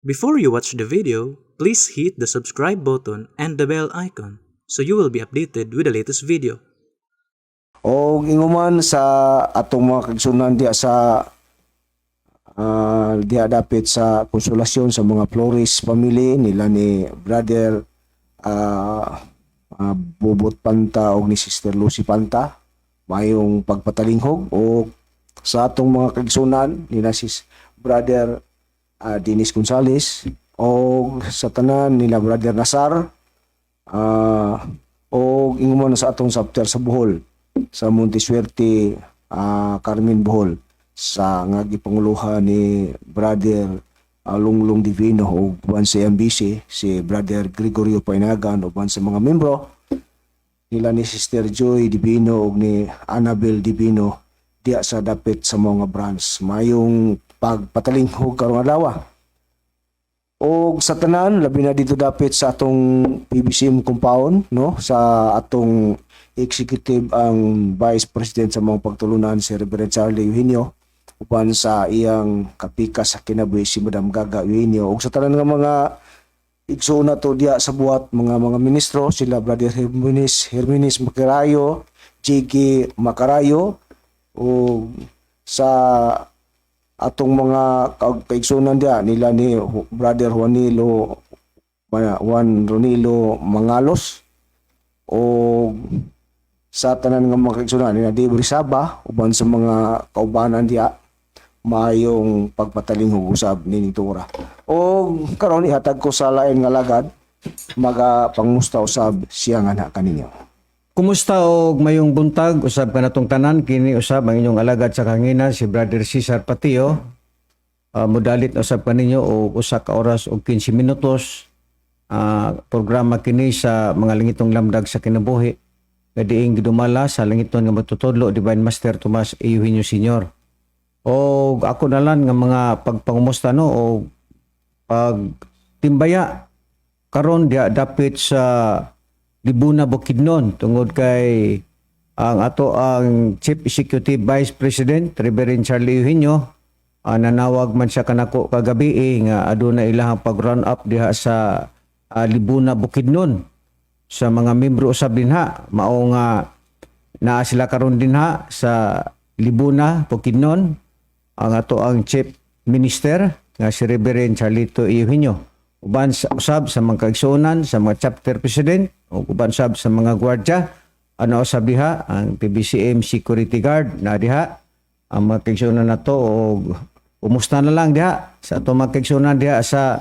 Before you watch the video, please hit the subscribe button and the bell icon so you will be updated with the latest video. O inguman sa atong mga kaigsunan diha sa diha dapit sa Konsolasyon, sa mga Flores family nila ni Brother Bobot Panta o ni Sister Lucy Panta, mayong pagpatalinghog, o sa atong mga kaigsunan nila sis Brother Dennis Gonzales o sa tanan nila Brother Nasar o inguman sa atong chapter sa Bohol, sa Montisuerte, Carmen Bohol, sa nga gipanguluhan ni Brother Lunglong Divino o uban sa MBC si Brother Gregorio Painagan, uban sa mga membro nila ni Sister Joy Divino ug ni Annabel Divino diya sa dapit sa mga branch. Mayong pagpatalinghog karong adlaw. Og sa tanan, labi na dito dapit sa atong PBCM compound, no, sa atong executive, ang Vice President sa mga pagtulunan, si Reverend Charlie Eugenio, uban sa iyang kapikas sa kinabuhi, si Madam Gaga Eugenio, ug sa tanan nga mga igsoon nato diya sa buhat, mga ministro sila Brother Herminis Herminis Macarayo, Jiggy Macarayo, o sa atong mga kaigsunan diya nila ni Brother Juanilo Juan Ronilo Mangalos, o sa tanan nga mga kaigsunan nila Dave Rizaba, uban sa mga kaubanan diya, maayong pagpatalinghog usab nining tura. O karon ihatag ko sa lain nga lagad, maga pangusta usab siya nga na kaninyo. Kumusta og mayong buntag usab kanatong tanan. Kini usab ang inyong alagad sa kahanginan, si Brother Cesar Patio. Mudalit na usab kaninyo og 1 ka oras og 15 minutos. Programa kini sa mga langitong lamdag sa kinabuhi nga diing gidumala sa langiton nga matutudlo, Divine Master Tomas Eugenio Senior. O ako na lang nga mga pagpangumusta, no, o pag timbaya karon diha dapit sa Libuna, Bukidnon, tungod kay ang ato ang Chief Executive Vice President Reverend Charlie Eugenio, nanawag man siya kanako kagabi eh, nga aduna ilahang pag run up diha sa Libuna, Bukidnon sa mga membro usab dinha. Mao nga naa sila karon dinha sa Libuna, Bukidnon, ang ato ang Chief Minister nga si Reverend Charlito Eugenio, uban sa usab sa mga kaigsuonan, sa mga chapter president ug uban usab sa mga gwardiya. Ano usab diha ang PBCM security guard na diha ang mga kaigsuonan nato, og umusta na lang diha sa ato mga kaigsuonan diha sa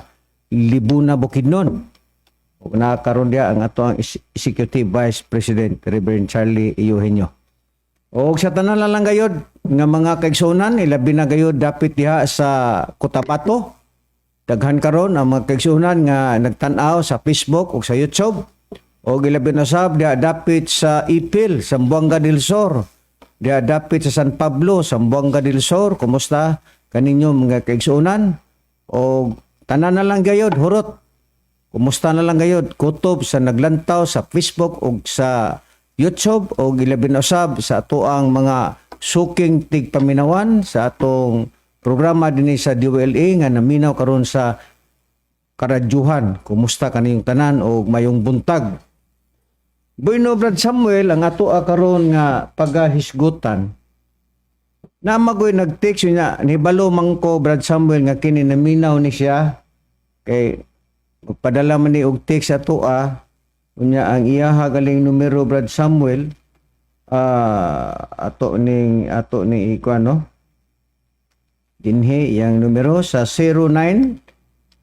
Libuna, Bukidnon, ug nakaroon diha ang ato ang Executive Vice President Reverend Charlie Eugenio. Og sa tanan na lang gayod nga mga kaigsuonan, ilabi na gayod dapit diha sa Cotabato. Daghan karon ang mga kaigsuonan nga nagtan-aw sa Facebook ug sa YouTube. Og ilabi na sab diha dapit sa Ipil, Zamboanga del Sur. Diha dapit sa San Pablo, Zamboanga del Sur. Kumusta kaninyo, mga kaigsuonan? Og tanan na lang gayod, hurot. Kumusta na lang gayod kutob sa naglantaw sa Facebook ug sa YouTube, o ilabi na usab sa atoang mga suking tigpaminawan sa atong programa dinhi sa DWLA nga naminaw karon sa karadyuhan. Kumusta kaniyong tanan og mayong buntag. Bueno, Brad Samuel, ang ato karon nga pagahisgutan. Namagoy nag-text niya, nibalo man ko, Brad Samuel, nga kini naminaw ni siya kay magpadala man ni og text ato a. Unya ang iyaha galing numero, Brad Samuel, ato ning ikuan, no, dinhi iyang numero sa 09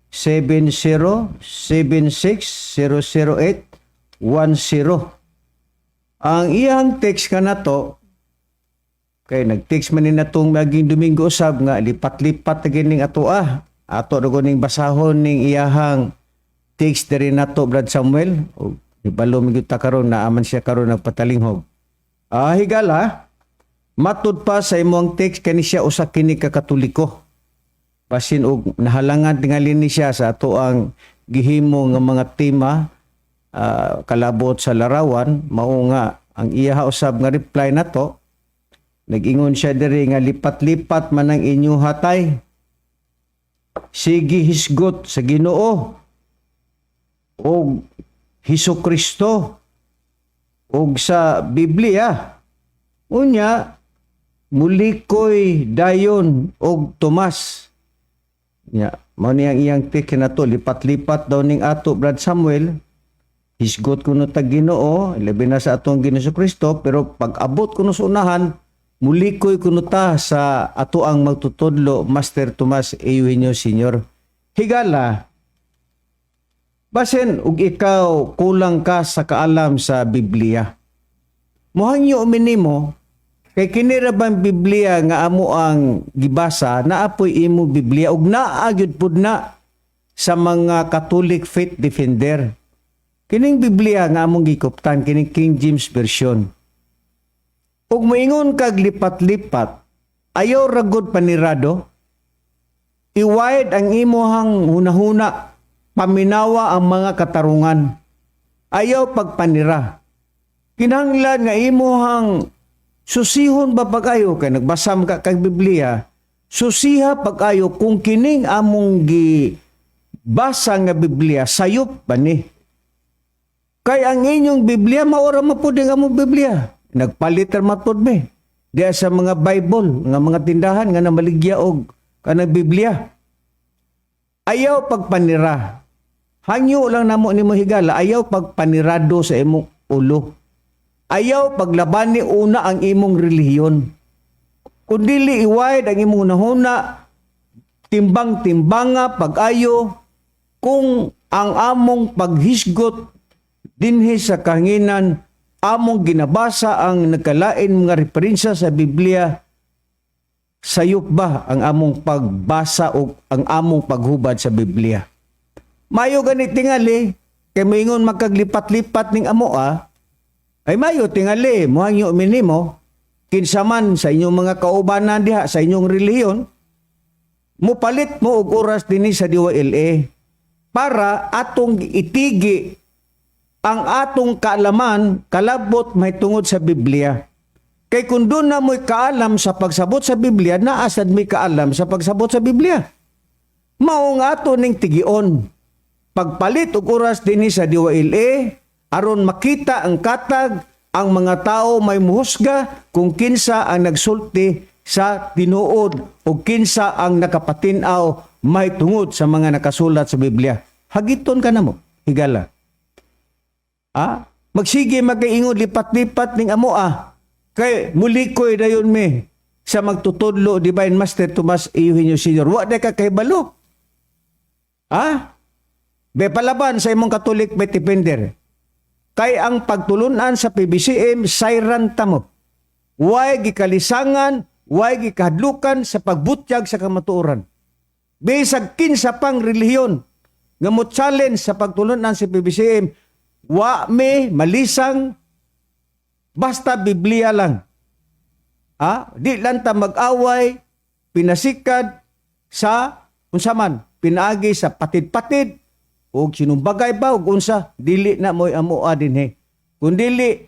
70 76 008 10. Ang iyang text kanato kay nag-text man ni natong maging Domingo usab nga lipat-lipat na gining ato ah. Ato ra ning basahon ning iyahang text diri nato, Brad Samuel. O ibalo mi gyud ta karon na aman siya karon nagpatalinghog. Higala, matud pa sa imong text kani siya usa kini ka Katoliko. Basin og nahalangan tingali ni siya sa ato ang gihimo nga mga tema kalabot sa larawan, mao nga ang iya usab nga reply nato, nag-ingon siya diri nga lipat-lipat man ang inyo hatay. Sige hisgot sa Ginoo og Hesus Kristo og sa Biblia. Unya, mulikoy dayon og Tomas. Nya, mao ni ang iyang take nato, lipat-lipat daw ning ato, Brad Samuel. Hisgot kuno tag Ginoo, labi na sa atong Ginoo Kristo, pero pag abot kuno sa unahan, mulikoy kuno ta sa ato ang magtutudlo, Master Tomas Eugenio Senior. Higala, basin ug ikaw kulang ka sa kaalam sa Biblia. Mohangyo minimo kay kini ra bang Biblia nga amo ang gibasa, naa poy imo Biblia ug naa gyud pud na sa mga Catholic faith defender. Kining Biblia nga among gikuptan, kining King James Version. Ug moingon kag lipat-lipat, ayaw ra gud panirado. I-wide ang imuhang hunahuna, paminawa ang mga katarungan. Ayaw pagpanira. Kinahanglan nga imuhang susihon ba pag-ayo kay nagbasa man ka kag Biblia, susiha pag-ayo kung kining among gi basa nga Biblia sayop ba ni. Kay ang inyong Biblia mao ra man pud ang among Biblia. Nagpalit ra man pud mi diya sa mga Bible nga mga tindahan nga namaligya og kanang Biblia. Ayaw pagpanira. Hangyo lang namo nimo, higala, ayaw pagpanirado sa imong ulo. Ayaw paglabani una ang imong relihiyon. Kung dili, i-wide ang imong hunahuna, timbang-timbanga pag-ayo kung ang among paghisgot dinhi sa kahanginan, among ginabasa ang nagkalain mga referensya sa Biblia, sayop ba ang among pagbasa o ang among paghubad sa Biblia? Mayo gani tingali kay moingon magkaglipat-lipat ning amo ah, ay mayo tingali mohangyo minimo kinsa man sa inyong mga kaubanan diha sa inyong relihiyon, mupalit mo og oras dinhi sa DYLA para atong itigi ang atong kaalaman kalabot mahitungod sa Biblia. Kay kung doon na mo'y kaalam sa pagsabot sa Biblia, naasad may kaalam sa pagsabot sa Biblia. Mao nga ato ning tigion. Pagpalit og oras dinhi sa DYLA, aron makita ang katag, ang mga tao may muhusga kung kinsa ang nagsulti sa tinuod o kinsa ang nakapatinaw may tungod sa mga nakasulat sa Biblia. Hagiton ka na mo, higala. Ah, magsige magkaingon lipat-lipat ning amo ah. Kay mulikoy dayon mi sa magtutudlo, Divine Master Tomas Eugenio Senior. Wa day ka kahibalo. Ah? Be palaban sa imong Catholic faith defender. Kay ang pagtulunan sa PBCM sayran ta mo. Way gikalisangan, way gikahadlukan sa pagbutyag sa kamatuoran. Bisag kinsa pang relihiyon nga mo challenge sa pagtulunan sa PBCM, wa mi malisang, basta Biblia lang. Ah, di lang ta mag-away pinasikad sa unsa man, pinaagi sa patid-patid og sinumbagay ba og unsa, dili na mo'y amoa dinhi. Kun dili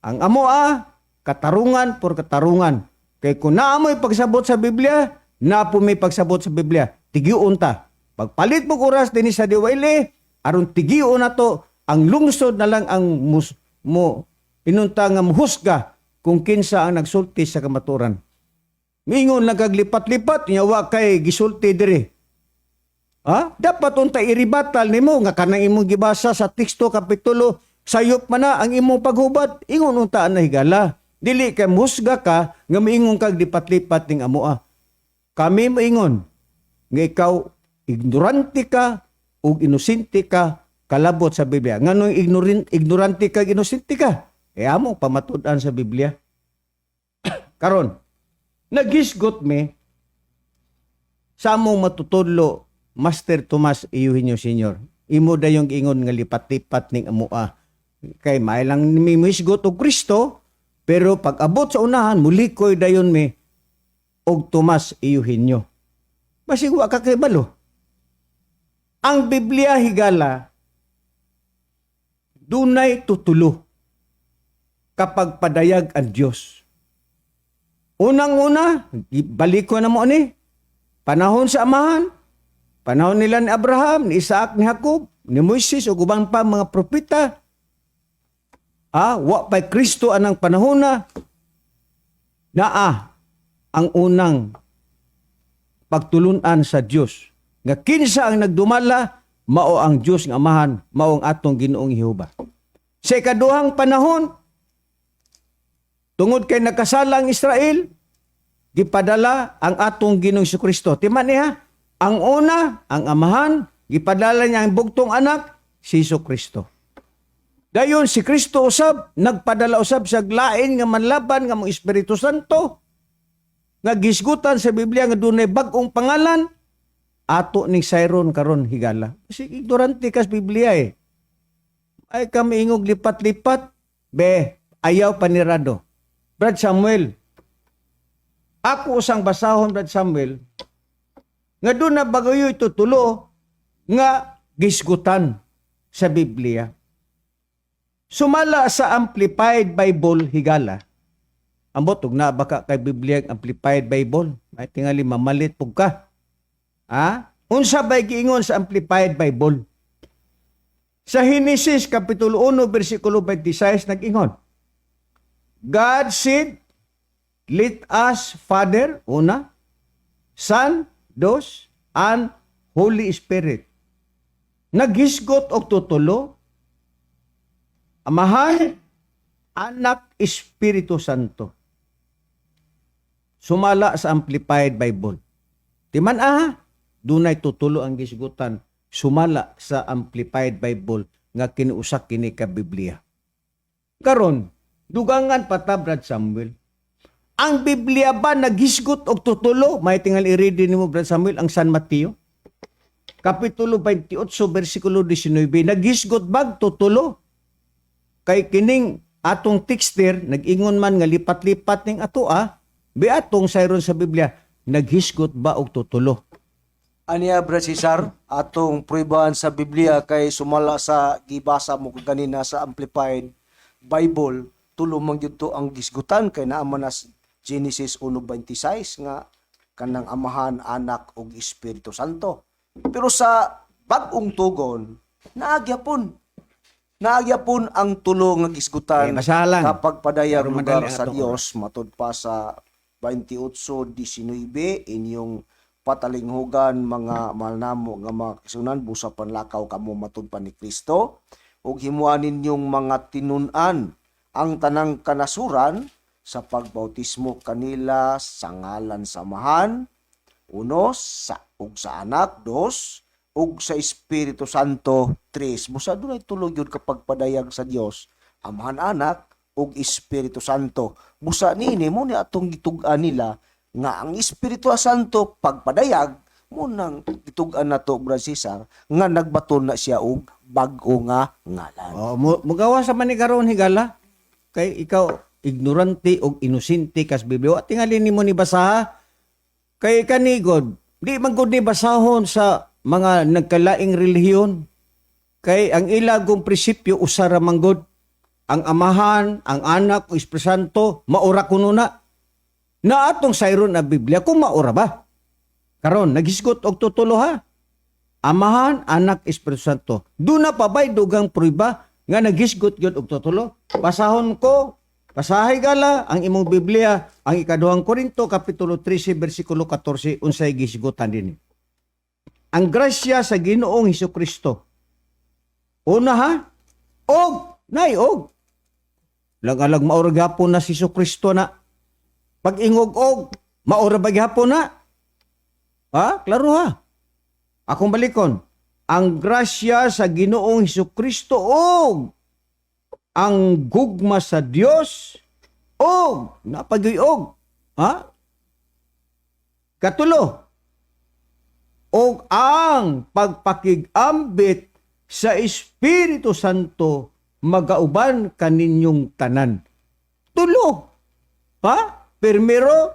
ang amoa, katarungan por katarungan. Kay kung naa mo'y pagsabot sa Biblia, naa po may pagsabot sa Biblia. Tigiun ta. Pagpalit mo oras dinhi sa DYLA aron tigiun nato ang lungsod na lang ang mus, mo inunta nga muhusga kung kinsa ang nagsulti sa kamaturan. Mingon lang kag lipat-lipat, nya wa kay gisulti diri. Ha? Dapat unta iribatal nimo nga kanang imong gibasa sa teksto kapitulo sayop man na ang imong paghubad, ingon unta na, higala. Dili kay muhusga ka nga miingon kag lipat-lipat ning amoa. Kami moingon nga ikaw ignorante ka ug inosente ka kalabot sa Biblia. Nganong ignorante ka, inosente ka? E among pamatud-an sa Biblia. Karon, naghisgot mi sa among matutudlo, Master Tomas Eugenio Senior. Imo dayong ingon nga lipat-lipat ning amoa. Kay may lang mi misgot og Kristo, pero pag abot sa unahan, mulikoy dayon mi og Tomas Eugenio. Basig wa ka kahibalo. Ang Biblia, higala, dunay tutulo kapag padayag ang Dios. Unang-una, balik ko na mo ni, panahon sa amahan, Panahon nila ni Abraham, ni Isaac, ni Jacob, ni Moises ug uban pa mga propeta. Wa pa'y Kristo anang panahona, naa ang unang pagtulunan sa Dios. Nga kinsa ang nagdumala, mao ang Dios nga Amahan, mao ang atong Ginoong Jehova. Sa ikaduhang panahon, tungod kay nagkasala ang Israel, gipadala ang atong Ginoong Kristo. Timan niya, ang una, ang Amahan, gipadala niya ang bugtong anak, si Hesus Kristo. Dayon si Kristo usab nagpadala usab sa lain nga manlaban nga mong Espiritu Santo nga gisgutan sa Biblia nga dunay bag-ong pangalan, ato ning sayron karon, higala. Kasi ignorante kas Biblia eh. Ay kami ingog lipat-lipat be, ayaw panirado. Brad Samuel, ako usang basahon, Brad Samuel, nga doon na bagayoy tutulo nga gisgutan sa Biblia. Sumala sa Amplified Bible, higala. Ambot og na baka kay Biblia ang Amplified Bible. May tingali mamalit pug ka. Ha? Unsa bay giingon sa Amplified Bible? Sa Genesis kapitulo 1 bersikulo 26 nag-ingon. God said, "Let us Father," una, "Son," dos, and "Holy Spirit." Naghisgot og tutulo, Amahan, Anak, Espiritu Santo. Sumala sa Amplified Bible. Timan ah, dunay tutulo ang gisgutan sumala sa Amplified Bible nga kinuusak kini ka Biblia. Karon, dugangan pa ta, Brad Samuel. Ang Biblia ba naghisgot og tutulo? May tingal i-read nimo, Brad Samuel, ang San Mateo. Kapitulo 28 bersikulo 19, naghisgot bag tutulo? Kay kining atong texter nag-ingon man nga lipat-lipat ning ato ah, bi atong sayron sa Biblia, naghisgot ba og tutulo? Aniya, Brad Cesar, atong pruebahan sa Biblia kay sumala sa gibasa mo kaganina sa Amplified Bible, tulo man gyud to ang gisgutan kay naa man na Genesis 1:26 nga kanang Amahan, Anak ug Espiritu Santo. Pero sa Bag-ong Tugon, naagyapon. Naagyapon ang tulo nga gisgutan Eh, basahan lang. kapag padayag Pero lugar madali sa atong Dios matud pa sa 28:19, inyong patalinghugan, mga mahal namo nga mga kaigsuonan, busa panlakaw kamo matud pa ni Kristo ug himuan ninyong mga tinun-an ang tanang kanasuran sa pagbautismo kanila sa ngalan sa Amahan, uno, sa ug sa Anak, dos, ug sa Espiritu Santo, tres. Busa dunay tulo gyud kapag padayag sa Dios, Amahan, Anak ug Espiritu Santo. Busa niini mo ni atong gitug-an nila nga ang Espiritu Santo pagpadayag mo nang gitug-an nato, Brad Cesar, nga nagbaton na siya og bag-o nga ngalan. Oh, mugawa sa man ni karon, higala. Kay ikaw ignorante og inosente kas Biblia. Wa tingali nimo ni basaha. Kay kanigod, di man gud ni basahon sa mga nagkalaing relihiyon. Kay ang ilagong prinsipyo usa ra man gud. Ang Amahan, ang Anak, o Espiritu Santo, maura kuno na. Na atong sayron ang Biblia kung maura ba. Karon, naghisgot og tutulo ha. Amahan, Anak, Espiritu Santo. Duna pa ba'y dugang prueba nga naghisgot gyud og tutulo? Basahon ko, basahay gala ang imong Biblia, ang ikaduhang Korinto kapitulo 13 bersikulo 14, unsay gisgutan dinhi. Ang grasya sa Ginoong Hesus Kristo. Una ha, og nay og. Langalag maura gihapon na si Hesus Kristo na. Pag ingog og, maura ba gihapon na? Ha? Klaro ha. Akong balikon. Ang grasya sa Ginoong Hesus Kristo og ang gugma sa Dios og napagyoy og ha, katulo, og ang pagpakigambit sa Espiritu Santo magauban kaninyong tanan. Tulo. Ha? Primero,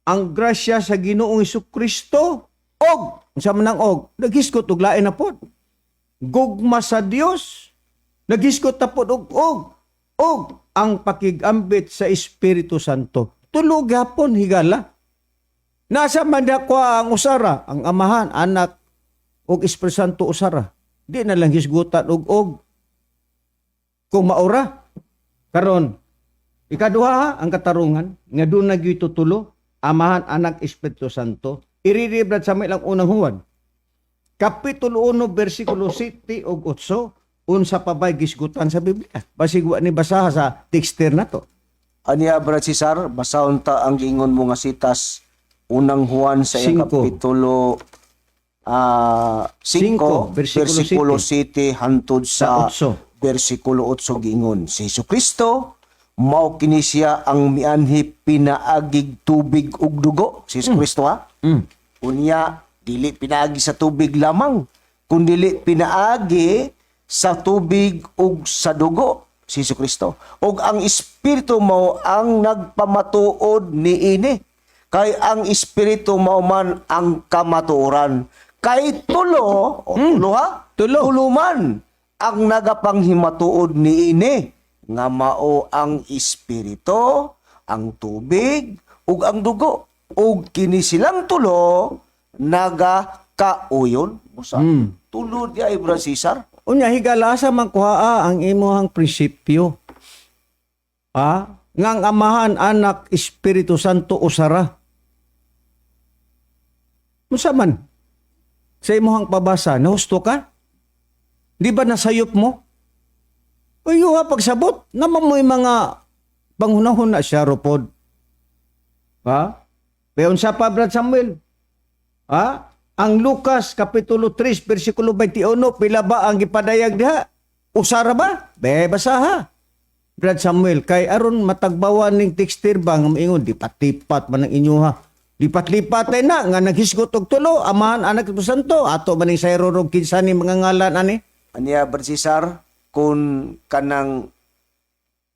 ang grasya sa Ginoong Hesus Kristo og unsa man ang og, naghisgot og lain na pod. Gugma sa Dios, naghisgot na pod og ang pakigambit sa Espiritu Santo. Tulo gihapon, higala. Nasa man kwa ang usara, ang Amahan, Anak, ug Espiritu Santo usara. Di na lang hisgutan og kung maura. Karon, ikaduha ha, ang katarungan nga doon na gyud tutulo, Amahan, Anak, Espiritu Santo. Iriri, Brad Samuel, ang Unang Juan. Kapitulo 1 bersikulo 7 ug 8, unsa pa ba'y gisgutan sa Biblia? Basig wa ni basaha sa texter na to. Aniya, Brad Cesar, basahon ta ang giingon mo nga sitas, Unang Juan sa iyang 5. kapitulo 5, 5, bersikulo bersikulo 7 hantod sa sa 8. Bersikulo 8, giingon si Jesucristo mao kini siya ang mianhi pinaagig tubig ug dugo, si Jesucristo ha. Unya dili pinaagi sa tubig lamang, kundili pinaagi sa tubig ug sa dugo, si Jesucristo, ug ang Espiritu mao ang nagpamatuod niini, kay ang Espiritu mao man ang kamatuoran, kay tulo o tulo ha. Tulo. Tulo man ang nagapanghimatuod niini, nga mao ang Espiritu, ang tubig ug ang dugo, ug kini silang tulo nagakauyon. Usa tulo di ay, Brad Cesar. Unya higala, asa man kuhaa ang imuhang prinsipyo? Ha? Nga ang Amahan, Anak, Espiritu Santo usara. Unsa man? Sa imuhang pabasa, nahusto ka? Di ba nasayop mo? O ha, pagsabot, naman mo'y mga panghunahon na siya ropod. Ha? Pero unsa pa, Brad Samuel? Ha? Ang Lucas Kapitulo 3 versikulo 21, pila ba ang gipadayag diha? Usara ba? Be, basaha. Brad Samuel, kay aron matagbawan ning texter ba nga moingon lipat-lipat man ang inyo ha. Lipat-lipat ay na nga naghisgot og tulo, Amahan, Anak, Espiritu Santo. Ato man ning sayro og kinsa ni mga ngalan ani? Aniya, Brad Cesar, kung kanang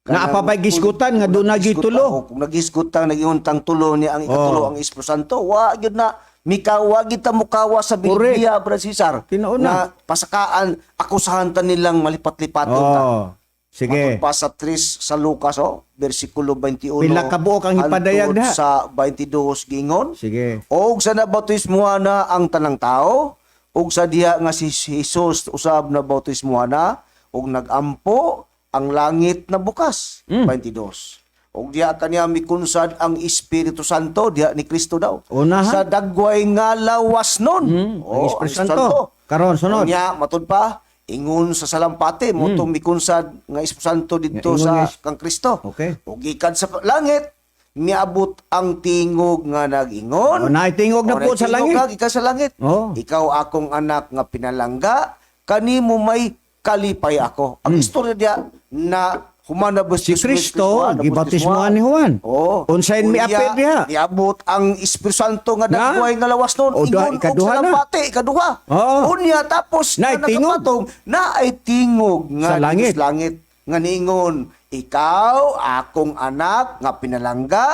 Naa pa ba'y gisgutan nga doon na gyud gisgutan, tulo? O, kung nagisgutan, nagingon tang tulo niya ang ikatulo, ang Espiritu Santo, wa gyud na mikawa gyud ta mukawa sa Biblia, Brad Cesar. Tinuod na. Na pasakaan, akusahan ta nilang malipat-lipaton ta. Oh, sige. Matod pa sa 3 sa Lucas oh, versikulo 21. Pila ka buok ang hipadayag hantod diha? sa 22 gingon. Sige. Og sa nabautismuhan na ang tanang tao, og sa diha nga si Jesus usab na bautismuhan na, og nagampo ang langit na bukas. 22. Og diha kaniya mikunsad ang Espiritu Santo, diha ni Kristo daw. Unahan. Sa dagway nga lawas nun. Ang Espiritu Santo. Karon, sunod. Unya, matud pa, ingon sa salampati, mo tong mikunsad nga Espiritu Santo didto Nga ingon sa nga kang Kristo. Okay. Ug gikan sa langit, miabot ang tingog nga nag-ingon. O, naitingog na O, po sa naitingog langit. ka, gikan sa langit. Oo. Ikaw akong anak nga pinalangga, kanimo may kalipay ako. Ang istorya diya na humana ba Hmm. Si Kristo, gibautismuhan ni Juan. Oo. Unsain Unya, miapil diha? Niabot ang Espiritu Santo nga Na? dagway nga lawas noon. O, duha, Ingon og ikaduha na. salampati, ikaduha. Oo. Unya tapos Naay na tingog. nakapatong, naay tingog nga Sa langit. dito sa langit nga niingon, ikaw akong anak nga pinalangga,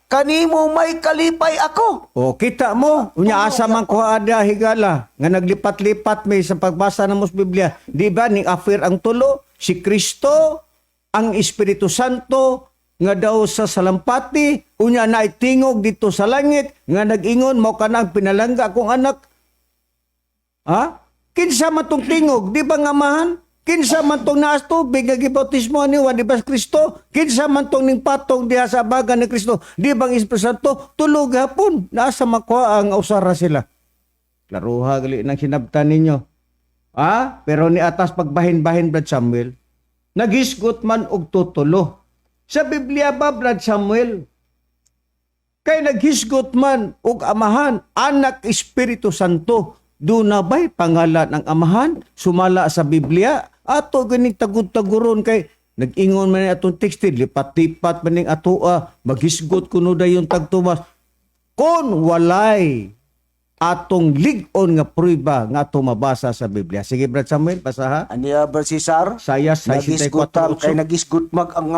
kanimo may kalipay ako. O kita mo, unya asa man kuha ada, higala nga naglipat-lipat may sa pagbasa ng mos Biblia. Di ba ning afir ang tulo si Kristo, ang Espiritu Santo nga daw sa salampati, unya naitingog dito sa langit nga nag-ingon, mao kana ang pinalangga akong anak. Ha? Kinsa man tong tingog, di ba nga Amahan? Kinsa man tong naas tubig nga gibautismo ni Juan, di ba si Kristo? Kinsa man tong ning patong diha sa abagan ni Kristo, di ba ang Espiritu Santo? Tulog hapon, nasa makuha ang usara sila. Klaruha gali nang sinabtan ninyo. Ha? Pero ni atas pagbahin-bahin, Brad Samuel, nagisgot man og tutulo. Sa Biblia ba, Brad Samuel, kay naghisgot man og Amahan, Anak, Espiritu Santo. Doon na ba'y pangalan ang Amahan? Sumala sa Biblia? Ato ganing tagud-taguron kay nag-ingon man ni atong text, lipat-lipat man ning atoa, maghisgot kuno dayon tagtumas. Kon walay atong lig-on nga prueba nga ato mabasa sa Biblia. Sige, Brad Samuel, basaha. Aniya, Brad Cesar? Sayas Nagisgutan 64. kay nagisgut mag ang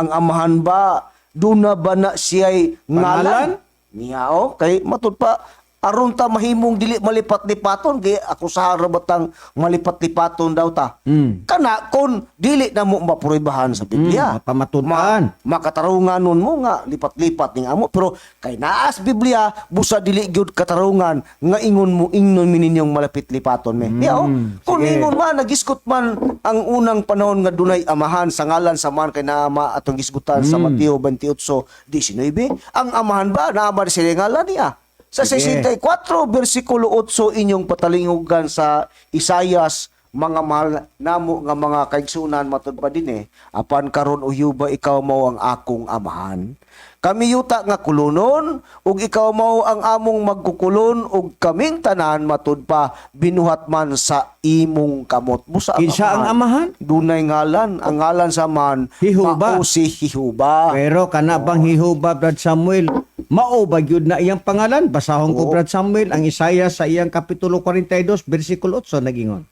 Amahan ba duna ba na siya'y Pangalan? ngalan? Niya oh, kay matud pa Aron ta mahimong dili malipat-lipaton kay akusahan ra batang malipat-lipaton daw ta. Kana kon dili na mo mapruibahan sa Biblia. Pamatud-an. Makatarungan nun mo nga lipat-lipat ning amo, pero kay naas Biblia busa dili gyud katarungan nga ingon mo, ingnon mi ninyong malapit-lipaton me. Yeah, oh. Kung sige. ingon man nagisgot man ang unang panahon nga dunay amahan sa ngalan sa man kay naama atong gisgutan sa Mateo 28:19, ang amahan ba naama sila ngalan niya? Sa Sige. 64 bersikulo 8 inyong patalingugan sa Isayas, mga mahal namo nga mga kaigsunan, matud pa din eh, apan karon uyuba ikaw mao ang akong amahan, kami yuta nga kulunon, ug ikaw mao ang among magkukulon, ug kaming tanan matud pa binuhat man sa imong kamot. Busa ang Kinsa ang amahan? Dunay ngalan. Ang ngalan sa man Hihuba. mao si Hihuba. Pero kana bang Hihuba, Brad Samuel, mao ba gyud na iyang pangalan? Basahon ko, Brad Samuel, ang Isaiah sa iyang kapitulo 42 bersikulo 8 nagingon.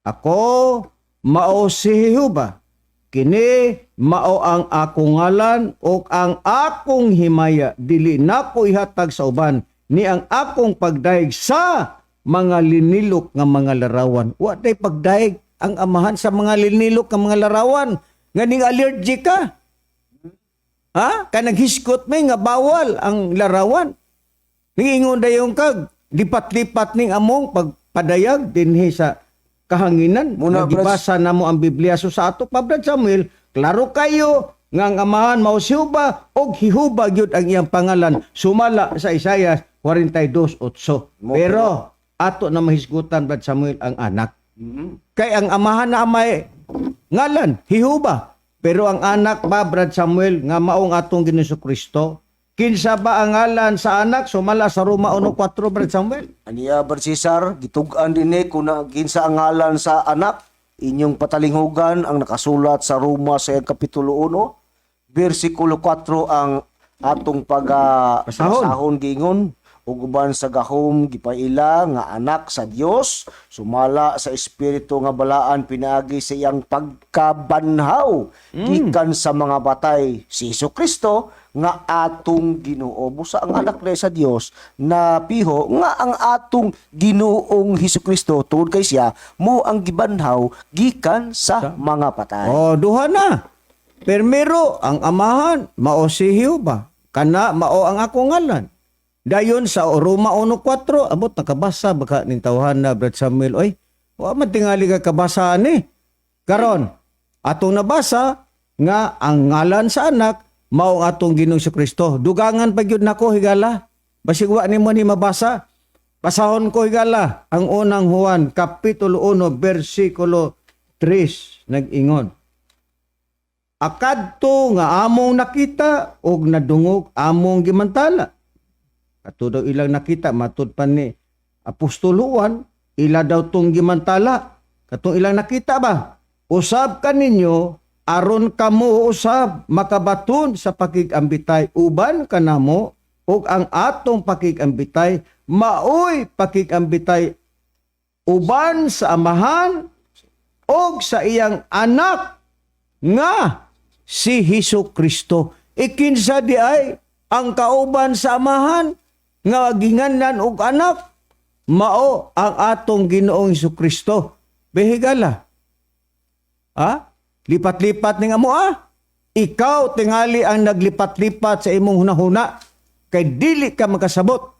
Ako mao si Hihuba. Kini mao ang akong ngalan ug ang akong himaya dili nako ihatag sa uban ni ang akong pagdayeg sa mga linilok nga mga larawan. Wa day pagdayeg ang amahan sa mga linilok nga mga larawan. Nga ning allergic ka. Ha? Kay naghiskot may nga bawal ang larawan. Ningingon dayon kag lipat-lipat ning among pagpadayag dinhi sa kahanginan. Muna, Muna, gibasa na mo ang Biblia. So sa ato pa, Brad Samuel, klaro kayo nga ang amahan mao si Huba og Hihuba gyud ang iyang pangalan sumala sa Isaiah 42:8. Pero ato na mahisgutan, Brad Samuel, ang anak. Kay ang amahan na amay ngalan, Hihuba. Pero ang anak ba, Brad Samuel, nga maong atong Ginoong Kristo? Kinsa ba ang ngalan sa anak? Sumala sa Roma 1:4, Brad Samuel. Aniya, Brad Cesar, gitug-an din eh kung na, kinsa ang ngalan sa anak, inyong patalinghugan ang nakasulat sa Roma sa iyang Kapitulo 1, versikulo 4 ang atong pag Basahon. basahon gingon ug uban sa gahom gipaila nga anak sa Dios sumala sa espiritu nga balaan pinaagi sa iyang pagkabanhaw gikan sa mga batay, si Hesus Kristo nga atong Ginoo. Busa ang anak na sa Dios na piho nga ang atong Ginoong Hesus Kristo tungod kay siya mo ang gibanhaw gikan sa mga patay. Oh, duha na. Permero, ang amahan, mao si Hiuba. Kana, mao ang akong ngalan. Dayon sa Roma 1:4, abot nakabasa baka ning tawhan na, Brad Samuel, oy. Wa man tingali ka kabasaan eh. Karon, atong nabasa nga ang ngalan sa anak mao ang atong Ginoong Kristo. Dugangan pa gyud nako, higala. Basig wa nimo ni mabasa. Basahon ko, higala, ang unang Juan kapitulo 1 bersikulo 3 nag-ingon. Akadto nga among nakita og nadungog among gimantala. Kato daw ilang nakita matud pa ni Apostol Juan, ila daw tong gimantala. Katong ilang nakita ba? Usab kaninyo aron kamo usab makabaton sa pakigambitay uban kanamo ug ang atong pakigambitay maoy pakigambitay uban sa Amahan og sa iyang anak nga si Hesus Kristo. Ikinsa di ay ang kauban sa Amahan nga ginganlan og anak? Mao ang atong Ginoong Hesus Kristo. Behigala. Ha? Lipat-lipat ning amo ah. Ikaw tingali ang naglipat-lipat sa imong hunahuna kay dili ka makasabot.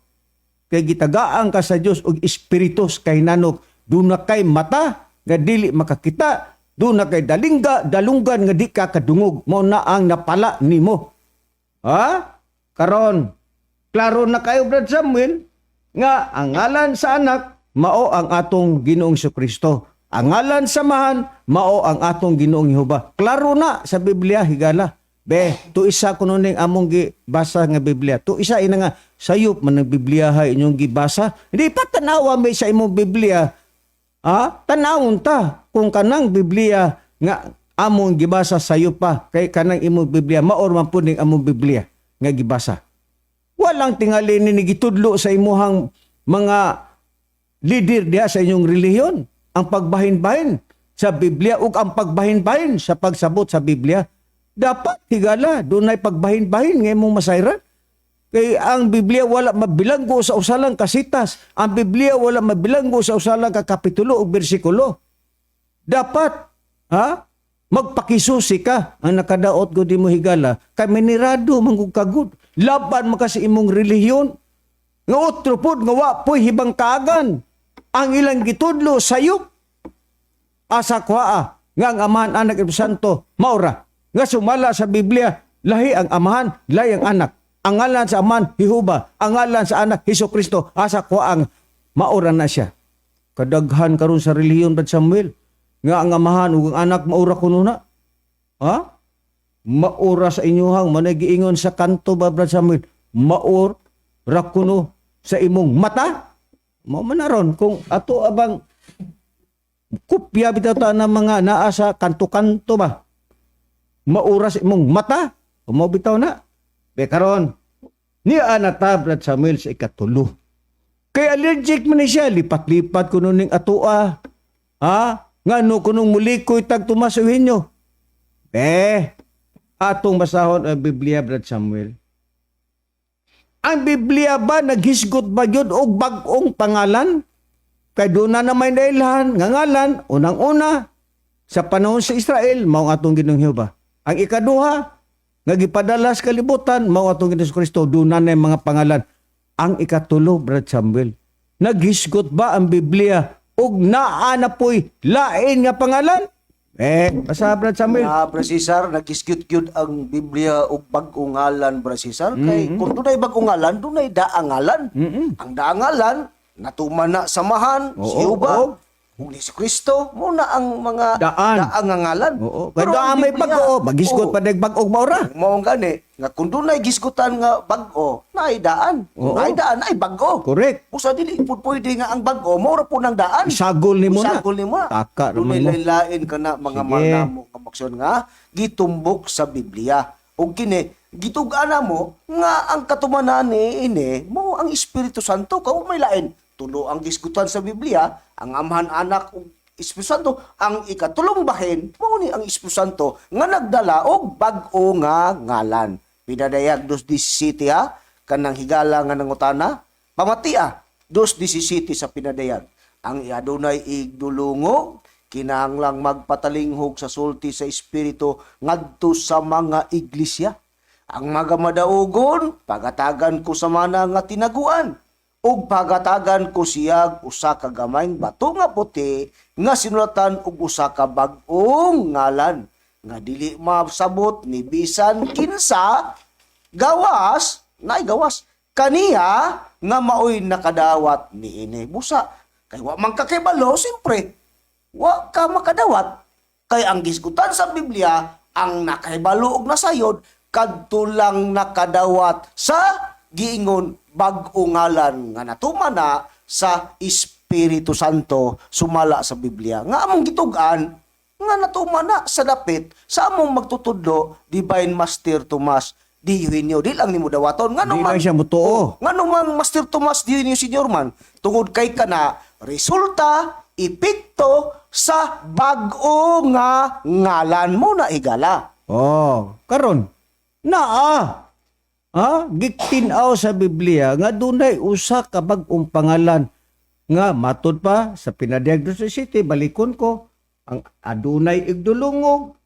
Kay gitagaan ka sa Dios og espiritus kay nanok, duna kay mata nga dili makakita, duna kay dalingga dalunggan nga di ka kadungog. Mao na ang napala nimo. Ha? Karon, klaro na kayo, Brad Samuel, nga ang ngalan sa anak mao ang atong Ginoong Kristo. Ang ngalan sa Amahan mao ang atong Ginoong Jehova. Klaro na sa Biblia, higala. Be, tu isa kuno ning among gibasa nga Biblia. Tu isa ina nga sayop man ang Biblia ha inyong gibasa. Hindi pa tanawa may sa imong Biblia. Ha? Tanawon ta kung kanang Biblia nga among gibasa sayo pa kay kanang imong Biblia maor man pud ning among Biblia nga gibasa. Walang tingali ni gitudlo sa imuhang mga leader diha sa inyong relihiyon ang pagbahin-bahin sa Biblia ug ang pagbahin-bahin sa pagsabot sa Biblia. Dapat higala dunay pagbahin-bahin nga imong masayran. Kay Kay ang Biblia wala mabilanggo sa usa lang kasitas. Ang Biblia wala mabilanggo sa usa lang ka kapitulo o bersikulo. Dapat, ha? Magpakisusi ka ang nakadaot gud mo, higala, kay minirado man gud kagud. Laban man ka sa imong relihiyon. Nga otro pod nga wa poy hibangkagan. Ang ilang gitudlo sayop. Asa kuhaa nga ang Amahan, Anak, Espiritu Santo maura nga sumala sa Biblia, lahi ang Amahan, lahi ang Anak. Ang ngalan sa Amahan, Jehova, ang ngalan sa Anak, Hesus Kristo. Asa kuha ang maura na siya? Kadaghan karon sa relihiyon, Brad Samuel, nga ang Amahan ug ang Anak maura kuno na. Ha, maura sa inyuhang managiingon sa kanto ba, Brad Samuel? Maur ra kuno sa imong mata. Mao man na ron kung ato abang kopya bitaw ta ng mga naa sa kanto-kanto ba, maura sa imong mata. Mao bitaw na. Be karon niya na ta, Brad Samuel, sa ikatulo, kay allergic man ni siya, lipat-lipat kuno ning atoa. Ha, ngano kunong mulikoy tag Tomas Eugenio? Eh, atong basahon ang Biblia, Brad Samuel. Ang Biblia ba naghisgot ba gyud og bag-ong pangalan? Kay doon na may dailhan nga ngalan, unang-una, sa panahon sa Israel, mao ang atong Ginoong Jehova. Ang ikaduha, nga gipadala sa kalibutan, mao atong Ginoong Kristo, doon na mga pangalan. Ang ikatulo, Brad Samuel, naghisgot ba ang Biblia og naa na po'y lain nga pangalan? Eh, basa, Brad Samuel. Na, Bra Cesar, naghisgot gyud ang Biblia og bag-ong ngalan, Bra Cesar. Kay kung dunay bag-ong ngalan, dunay daang ngalan. Ang daang ngalan, natuman na sa Amahan, si Jehova, ug ni si Kristo, mao na ang mga Daan. Daang nga ngalan. Oo. Kay Pero doon ang may Biblia, bag-o, maghisgot pa dag bag-o maura. Mao gani nga kung dunay gisgutan nga bag-o, naay daan. Naay daan, naay bag-o. Usa dili pud pwede nga ang bag-o mao ra pud ang daan. Isagol nimo na. Isagol nimo na. Taka Dunay raman mo. lain-lain kana mga Sige. manamo nga maksyon nga gitumbok sa Biblia. Ug kini gitug-an mo nga ang katumanan ni ini mao ang Espiritu Santo, kay may lain. Tulo ang gisgutan sa Biblia, ang Amahan, Anak ug Espiritu Santo. Ang ikatulong bahin mao ni ang Espiritu Santo nga nagdala og bag-o nga ngalan. Pinadayag 2:17 ha, kanang higala nga nangutana. Pamatia 2:17 sa Pinadayag. Ang adunay igdulungog kinahanglang magpatalinghog sa sulti sa Espiritu ngadto sa mga iglesia. Ang magamadaugon, pagatagan ko sa mana nga tinaguan ug pagatagan ko siyag usa ka gamayng bato nga puti nga sinulatan og usa ka bag-ong ngalan nga dili masabot ni bisan kinsa gawas, nay gawas kaniya nga maoy nakadawat niini. Busa kay wa man kakibalo, siyempre wa ka makadawat, kay ang gisgutan sa Biblia, ang nakahibalo og nasayod kadto lang nakadawat sa giingon bag-o ngalan nga natuman na sa Espiritu Santo sumala sa Biblia nga among gitug-an nga natuman na sa dapit sa among magtutudlo, Divine Master Tomas D. Eugenio. Di lang nimo dawaton nga Di lang siya mutuo. Ngano mang Master Tomas D. Eugenio Senior man, tungod kay kana resulta, epekto sa bag-o nga ngalan mo na, higala. Oh, karon naa. Ha? Gitin-aw sa Biblia nga dunay usa ka bag-ong pangalan nga matud pa sa Pinadayag 2:17. Balikon ko, ang adunay igdulungog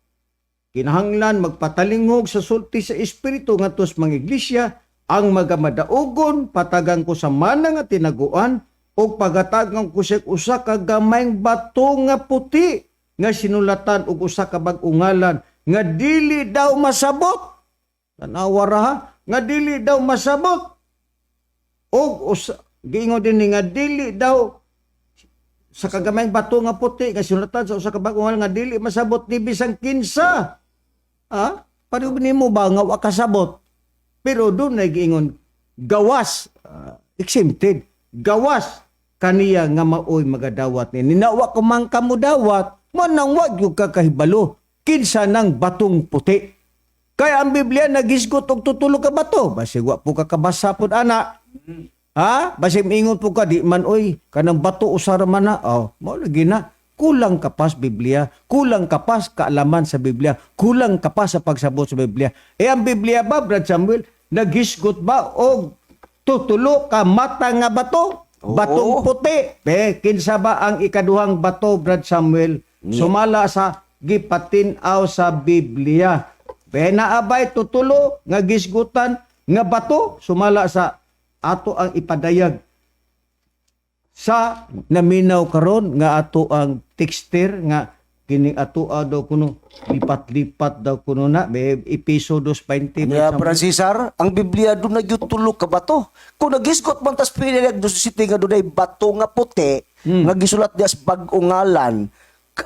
kinahanglan magpatalingog sa sulti sa Espiritu ngadto sa mga iglesia. Ang magamadaugon, patagan ko sa mana nga tinaguan ug pagatagan ko siya usa ka gamayng bato nga puti nga sinulatan og usa ka bag-ong ngalan nga dili daw masabot. Tanawa ra ha, nga dili daw masabot. Og usa giingon din ni nga dili daw sa kagamayng bato nga puti nga sinulatan sa usa ka bag-ong ngalan nga dili masabot ni bisan kinsa. Ha, pareho nimo ba nga wa kasabot? Pero doon na giingon gawas, exempted, gawas kaniya nga maoy magadawat ni. Ninawa ko man kamudawat mo nang wag yung kakahibalo kinsa nang batong puti. Kaya ang Biblia nagisgot og tutulo ka bato. Basig wa po ka kabasa pod ana. Ha? Basig ingon po ka, di man oy kanang bato usa ra man na. Oh, mao lagi na. Kulang ka pa sa Biblia, kulang ka pa sa kaalaman sa Biblia, kulang ka pa sa pagsabot sa Biblia. Eh ang Biblia ba, Brad Samuel, Naghisgot ba og tutulo ka mata nga bato? Oo. Batong puti. Be, kinsa ba ang ikaduhang bato, Brad Samuel? Sumala sa gipatin-aw sa Biblia. Be, naabay tutulo nga gisgutan nga bato sumala sa ato ang ipadayag sa naminaw karon nga ato ang texter nga kining ato daw kuno lipat-lipat daw kuno na be episode 20. Niya, Brad Brad Samuel. Cesar, ang Biblia doon na gyud tulo ka bato. Kung nagisgot man tas pili dos city nga dunay bato nga puti, nga gisulat diya sa bag-ong ngalan,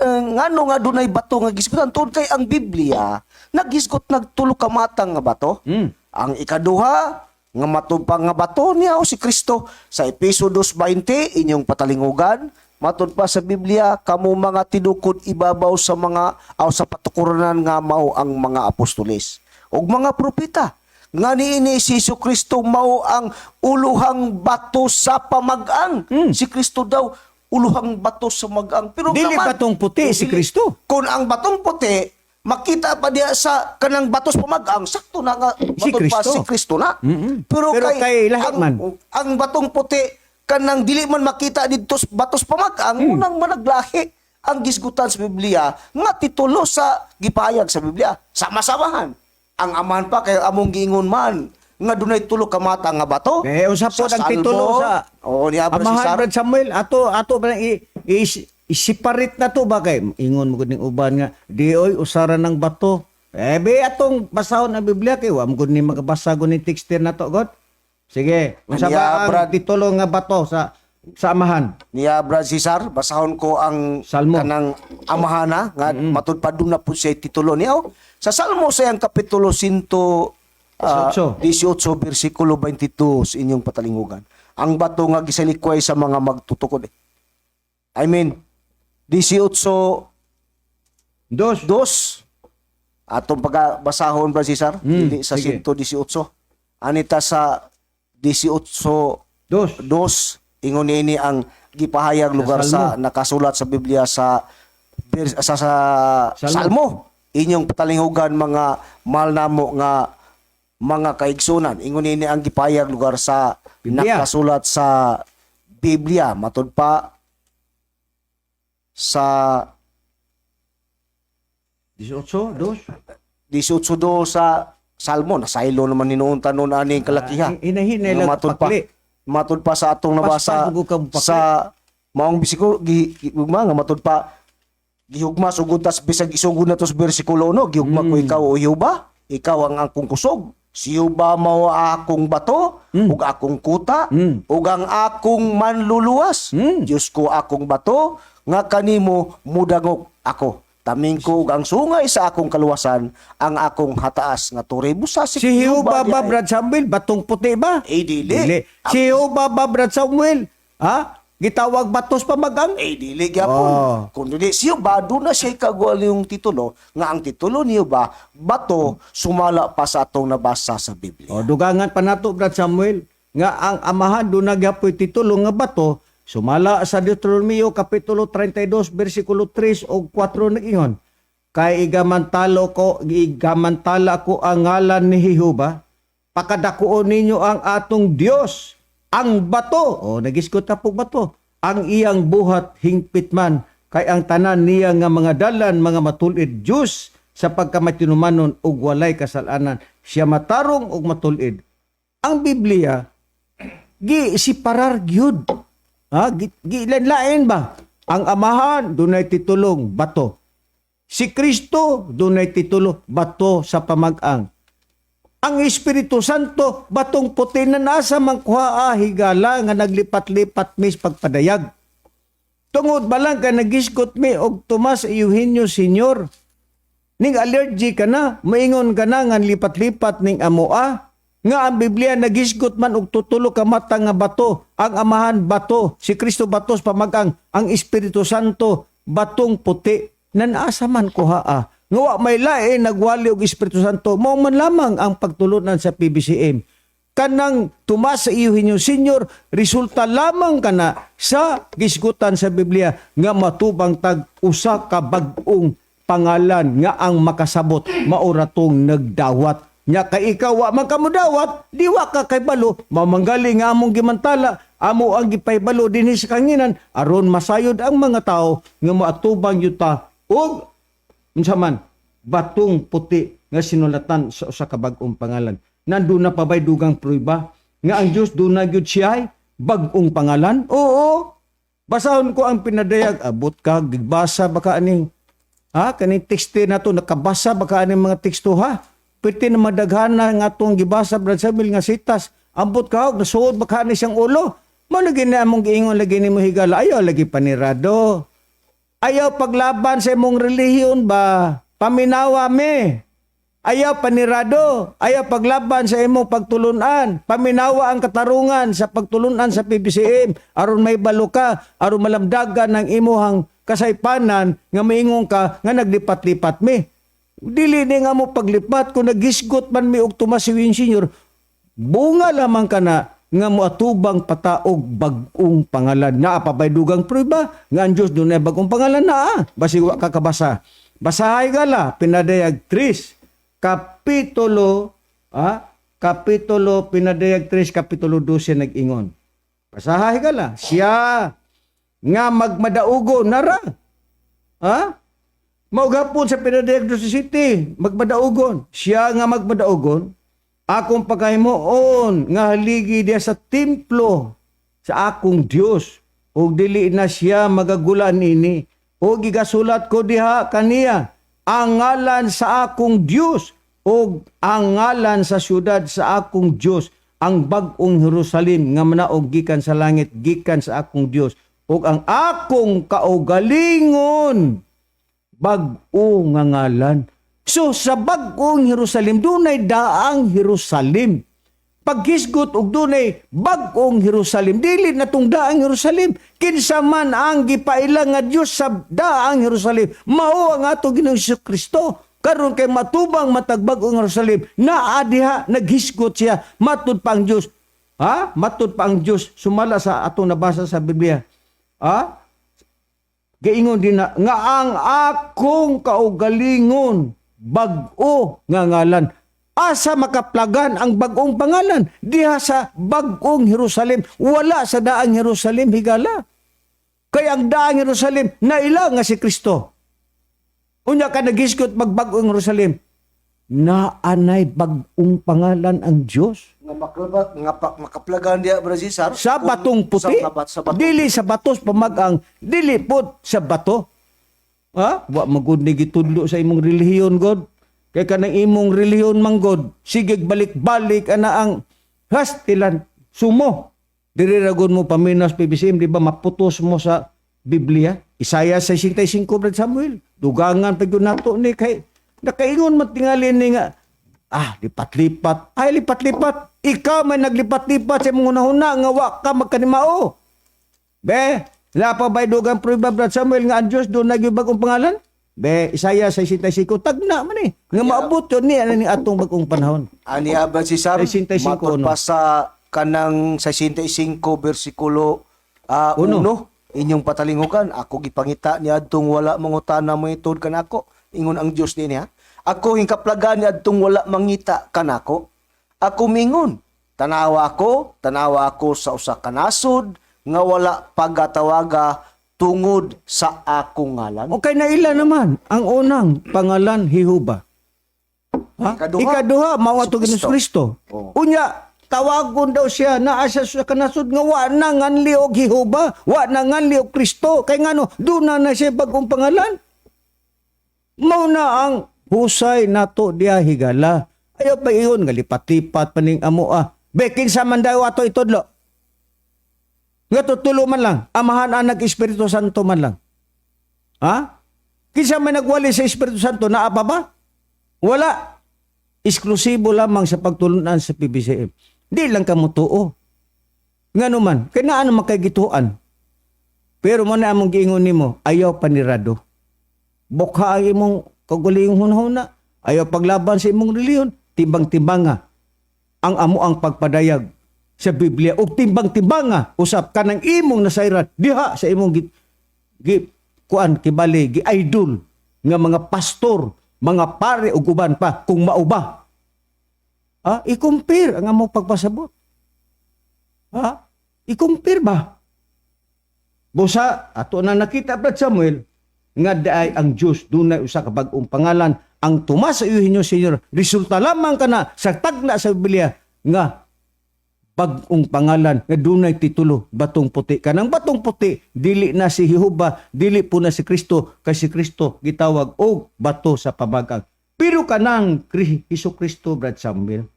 ngano nga dunay bato nga gisgutan? Tungod kay ang Biblia nagisgot nagtulo ka matang nga bato. Ang ikaduha nga matupang nga bato niya o si Kristo sa Epeso 2:20 inyong patalingugan. Matud pa sa Biblia, kamo mga tinukod ibabaw sa mga aw sa patukuranan nga mao ang mga apostoles ug mga propeta nga niini si Hesus Kristo mao ang uluhang bato sa pamag-ang. Si Kristo daw uluhang bato sa mag-ang, pero Dili naman, batong puti si dili. Kristo. Kung ang batong puti makita pa diya sa kanang batos pamag-ang, sakto na nga Si matud pa Kristo. si Kristo na. Pero, Pero kay lahat ang, man. ang batong puti kanang dili man makita didto sa batos pamag-ang, unang managlahi ang gisgutan sa Biblia nga titulo sa gipayag sa Biblia. Sama-samahan. Ang amahan pa kay among giingon man nga dunay tulo ka mata nga bato. Eh, unsa po Sa ang titulo Salmo, sa Oo, niya Brad Amahan, Cesar. Brad Samuel, ato ato ba i, i, i-separate na to ba kay ingon mo gud ning uban nga di oy usara ng bato. Eh be atong basahon ang Biblia kay wa mo gud ni makabasa gud ni texter na to god. Sige, unsa Niya, ba ang Brad. titulo nga bato sa amahan? Niya Brad Cesar, basahon ko ang Salmo. kanang amahana nga matud pa dun na po siya titulo niya. Oh. Sa Salmo sa iyang kapitulo 118 18 bersikulo 22 sa inyong patalingugan. Ang bato nga gisalikway sa mga magtutukod. I mean, 18 Dos. dos atong pagabasahon, Brad Cesar, dili sa sige. 118. Anita sa 18 Dos. dos, ingon niini ang gipahayag lugar sa nakasulat sa Biblia sa sa Salmo. Salmo. Inyong patalingugan, mga mahal namo nga mga kaigsunan, ingon niini ang gipahayag lugar sa Biblia. nakasulat sa Biblia matud pa sa 18, dos. 18 do sa Salmo. Nasaylo naman hinuon tanon ani kalakiha. Ah, hinahinay Nga lang matud pa, pakli. matud pa sa atong nabasa Paspas, ug ka pakli. sa maong bisiko gihugma nga matud pa gihugma sugod tas bisag isugod na to sa bersikulo 1, gihugma ko ikaw, o Jehova, ikaw ang akong kusog. Si Jehova mao akong bato ug akong kuta ug ang akong manluluwas. Diyos ko, akong bato nga kanimo mudangog ako. Taming ko ug ang sungay sa akong kaluwasan, ang akong hataas nga tore. Busa Si Jehova ba, Brad Samuel, batong puti ba? Eh, dili. Si Jehova ba, Brad Samuel? Ha? Gitawag batos pamagang? Eh, dili gyapon. Oh. Kung dili, siya ba, doon na siya kagwal yung titulo, nga ang titulo niyo ba, bato, sumala pa sa atong nabasa sa Biblia. O, dugangan pa nato, Brad Samuel, nga ang amahan doon nagyapoy titulo nga bato, sumala sa Deuteronomio Kapitulo 32, versikulo 3 o 4 nag-ingon. Kay igamantala ko ang ngalan ni Jehova, pakadakuon ninyo ang atong Dios, ang bato. O, nagisgot na po bato. Ang iyang buhat hingpit man, kay ang tanan niya nga mga dalan, mga matulid Diyos, sa pagkamatinumanon ug walay kasalanan. Siya matarong ug matulid. Ang Biblia, gi siparar gyud. Ha? Gi, gi lain ba? Ang amahan, dunay titulong bato. Si Kristo, dunay titulo bato sa pamag-ang. Ang Espiritu Santo, batong puti na nasa mangkuha higala nga naglipat-lipat mis pagpadayag. Tungod ba lang ka nagisgot mi og Tomas Eugenio Senior. Ning allergy ka na, maingon ka na nga lipat-lipat ning amoa. Nga ang Biblia nagisgot man og tutulo ka mata nga bato, ang amahan bato, si Kristo batos pamagang, ang Espiritu Santo batong puti. Nanasa man kuha ah. Nga wa may lain nagwali og Espiritu Santo, mao man lamang ang pagtulunan sa PBCM kanang Tomas Eugenio Senior, resulta lamang kana sa gisgutan sa Biblia nga matubang tag usa ka bag-ong pangalan nga ang makasabot maura tong nagdawat. Nya kay ikaw wa man ka modawat, di wa ka kaybalo, mamanggali nga among gimantala, amo ang gipaybalo dinhi sa kanginan aron masayod ang mga tao nga moatubang yuta og unsa man batong puti nga sinulatan sa usa ka bag-ong pangalan. Nandun na pa ba'y dugang prueba nga ang Dios duna gyud siya bag-ong pangalan? Oo. Basahon ko ang Pinadayag. Abot ka, gigbasa baka aning ha, kaning teksto na to, nakabasa baka aning mga teksto ha. Pwede na madaghan na nga atong gibasa, Brad Samuel, nga sitas. Ambot ka, og nasuod baka ani siyang ulo. Mao lagi na among giingon lagi nimo, higala. Ayaw lagi panirado. Ayaw paglaban sa imong relihiyon ba? Paminawa me. Ayaw panirado. Ayaw paglaban sa imong pagtulunan. Paminawa ang katarungan sa pagtulunan sa PBCM. Aron may balo ka, aron malamdagan ng imuhang kasaypanan nga maingon ka nga naglipat-lipat mi. Dili ni nga mo paglipat kung nagisgot man mi og Tomas Siwin Senior, bunga lamang ka na nga moatubang pataog bag-ong pangalan. Naa pa ba'y dugang prueba nga ang Diyos dunay bag-ong pangalan? Naa. Basig wa ka kabasa. Basahay gala, Pinadayag 3, kapitulo, kapitulo, Pinadayag 3, kapitulo 12 nag-ingon. Basahay gala, siya nga magmadaugo nara. Ha? Mao gapon sa Pinadayag 12 City, magmadaugon. Siya nga magmadaugon, akong pagkahimuon nga haligi diya sa templo sa akong Dios, ug dili na siya magagulan ini, ug gigasulat ko diha kaniya ang ngalan sa akong Dios ug ang ngalan sa syudad sa akong Dios, ang bag-ong Jerusalem nga manaog gikan sa langit gikan sa akong Dios, ug ang akong kaugalingon bag-o nga ngalan. So sa bag-ong Jerusalem, dunay daang Jerusalem. Paghisgot og dunay bag-ong Jerusalem, dili na tong daang Jerusalem. Kinsa man ang gipaila nga Dios sa daang Jerusalem, mao ang ato Ginoong Hesus Kristo. Karon kay matubang matag bag-ong Jerusalem, naa diha naghisgot siya matud pa ang Dios. Ha? Matud pa ang Dios sumala sa atong nabasa sa Biblia. Ha? Gaingon din na nga ang akong kaugalingon bag-o nga ngalan. Asa makaplagan ang bag-ong pangalan? Diha sa bag-ong Jerusalem. Wala sa daang Jerusalem, higala. Kaya ang daang Jerusalem, naila nga si Kristo. Unya ka nagisgot magbag-ong Jerusalem. Naanay bag-ong pangalan ang Dios. Nga maklaba, nga pa, makaplagan diya, Brad Cesar. Sa batong puti. Sa batong Dili sa batos pamagang, dili pod sa bato. Ha? Wa magud ni gitudlo sa imong relihiyon god. Kay kanang imong relihiyon man god, sige balik-balik ana ang hastilan sumo. Diri ra gud mo paminas PBCM, di ba maputos mo sa Biblia? Isaiah 65, Brad Samuel. Dugangan pa gyud nato ni kay nakaingon man tingali ni nga lipat-lipat. Ay, lipat-lipat. Ikaw may naglipat-lipat sa imong hunahuna nga wa ka magkanimao. Be, wala pa ba'y dugang prueba, Brad Samuel, nga ang Diyos dunay bagong pangalan? Be, Isaiah 65, tagna man eh. Nga maabot yun ni, ano ni atong bagong panahon. Ani Brad Cesar, 65, matud uno. pa sa kanang 65 bersikulo Uno. 1, inyong patalingukan, ako gipangita ni adtong wala mangutana moitod kanako. Ingon ang Dios dinhi ha. Ako hingkaplagan ni adtong wala mangita kanako. Ako mingon, tanawa ako sa usa ka nasod nga wala pagatawaga tungod sa akong ngalan. Okay, naila naman. Ang unang pangalan, Jehovah. Ha? Ikaduha, Ikaduha, mao ato Jesucristo. Ginoong Kristo. Oo. Unya, tawagon daw siya naa siya sa kanasod nga wa na nganli og Jehova, wa na nganli og Kristo. Kay ngano, duna na siya bagong pangalan. Mao na ang husay nato diha, higala. Ayaw pa iyon nga lipat-lipat pa ning amo ah. Be, kinsa man daw ato itudlo? Nga tutulo man lang, Amahan, Anak, Espiritu Santo man lang. Ha? Kinsa man nagwali sa Espiritu Santo, naa pa ba? Wala. Eksklusibo lamang sa pagtulunan sa PBCM. Di lang ka tuo. Nga naman, kay naa naman kay gituan. Pero mo na among giingon nimo, ayaw panirado. Bukha ang imong kagulingong hunahuna. Ayaw paglaban sa imong reliyon. Timbang-timbanga ang amo ang pagpadayag sa Biblia ug timbang-timbanga usap kanang imong nasayran diha sa imong gi kuan kibali gi idol nga mga pastor, mga pare ug uban pa kung mauba. Ha? I-compare ang among pagpasabot. Ha? I-compare ba? Busa, ato na nakita, Brad Samuel, nga diay ang Diyos dunay usa ka bag-ong pangalan ang Tomas Eugenio Senior. Resulta lamang kana sa tagna sa Biblia nga bag-ong pangalan nga dunay titulo, Batong Puti. Kanang Batong Puti, dili na si Jehova, dili po na si Kristo, kay si Kristo gitawag og bato sa pamagang. Pero kanang Hesus Kristo, Brad Samuel,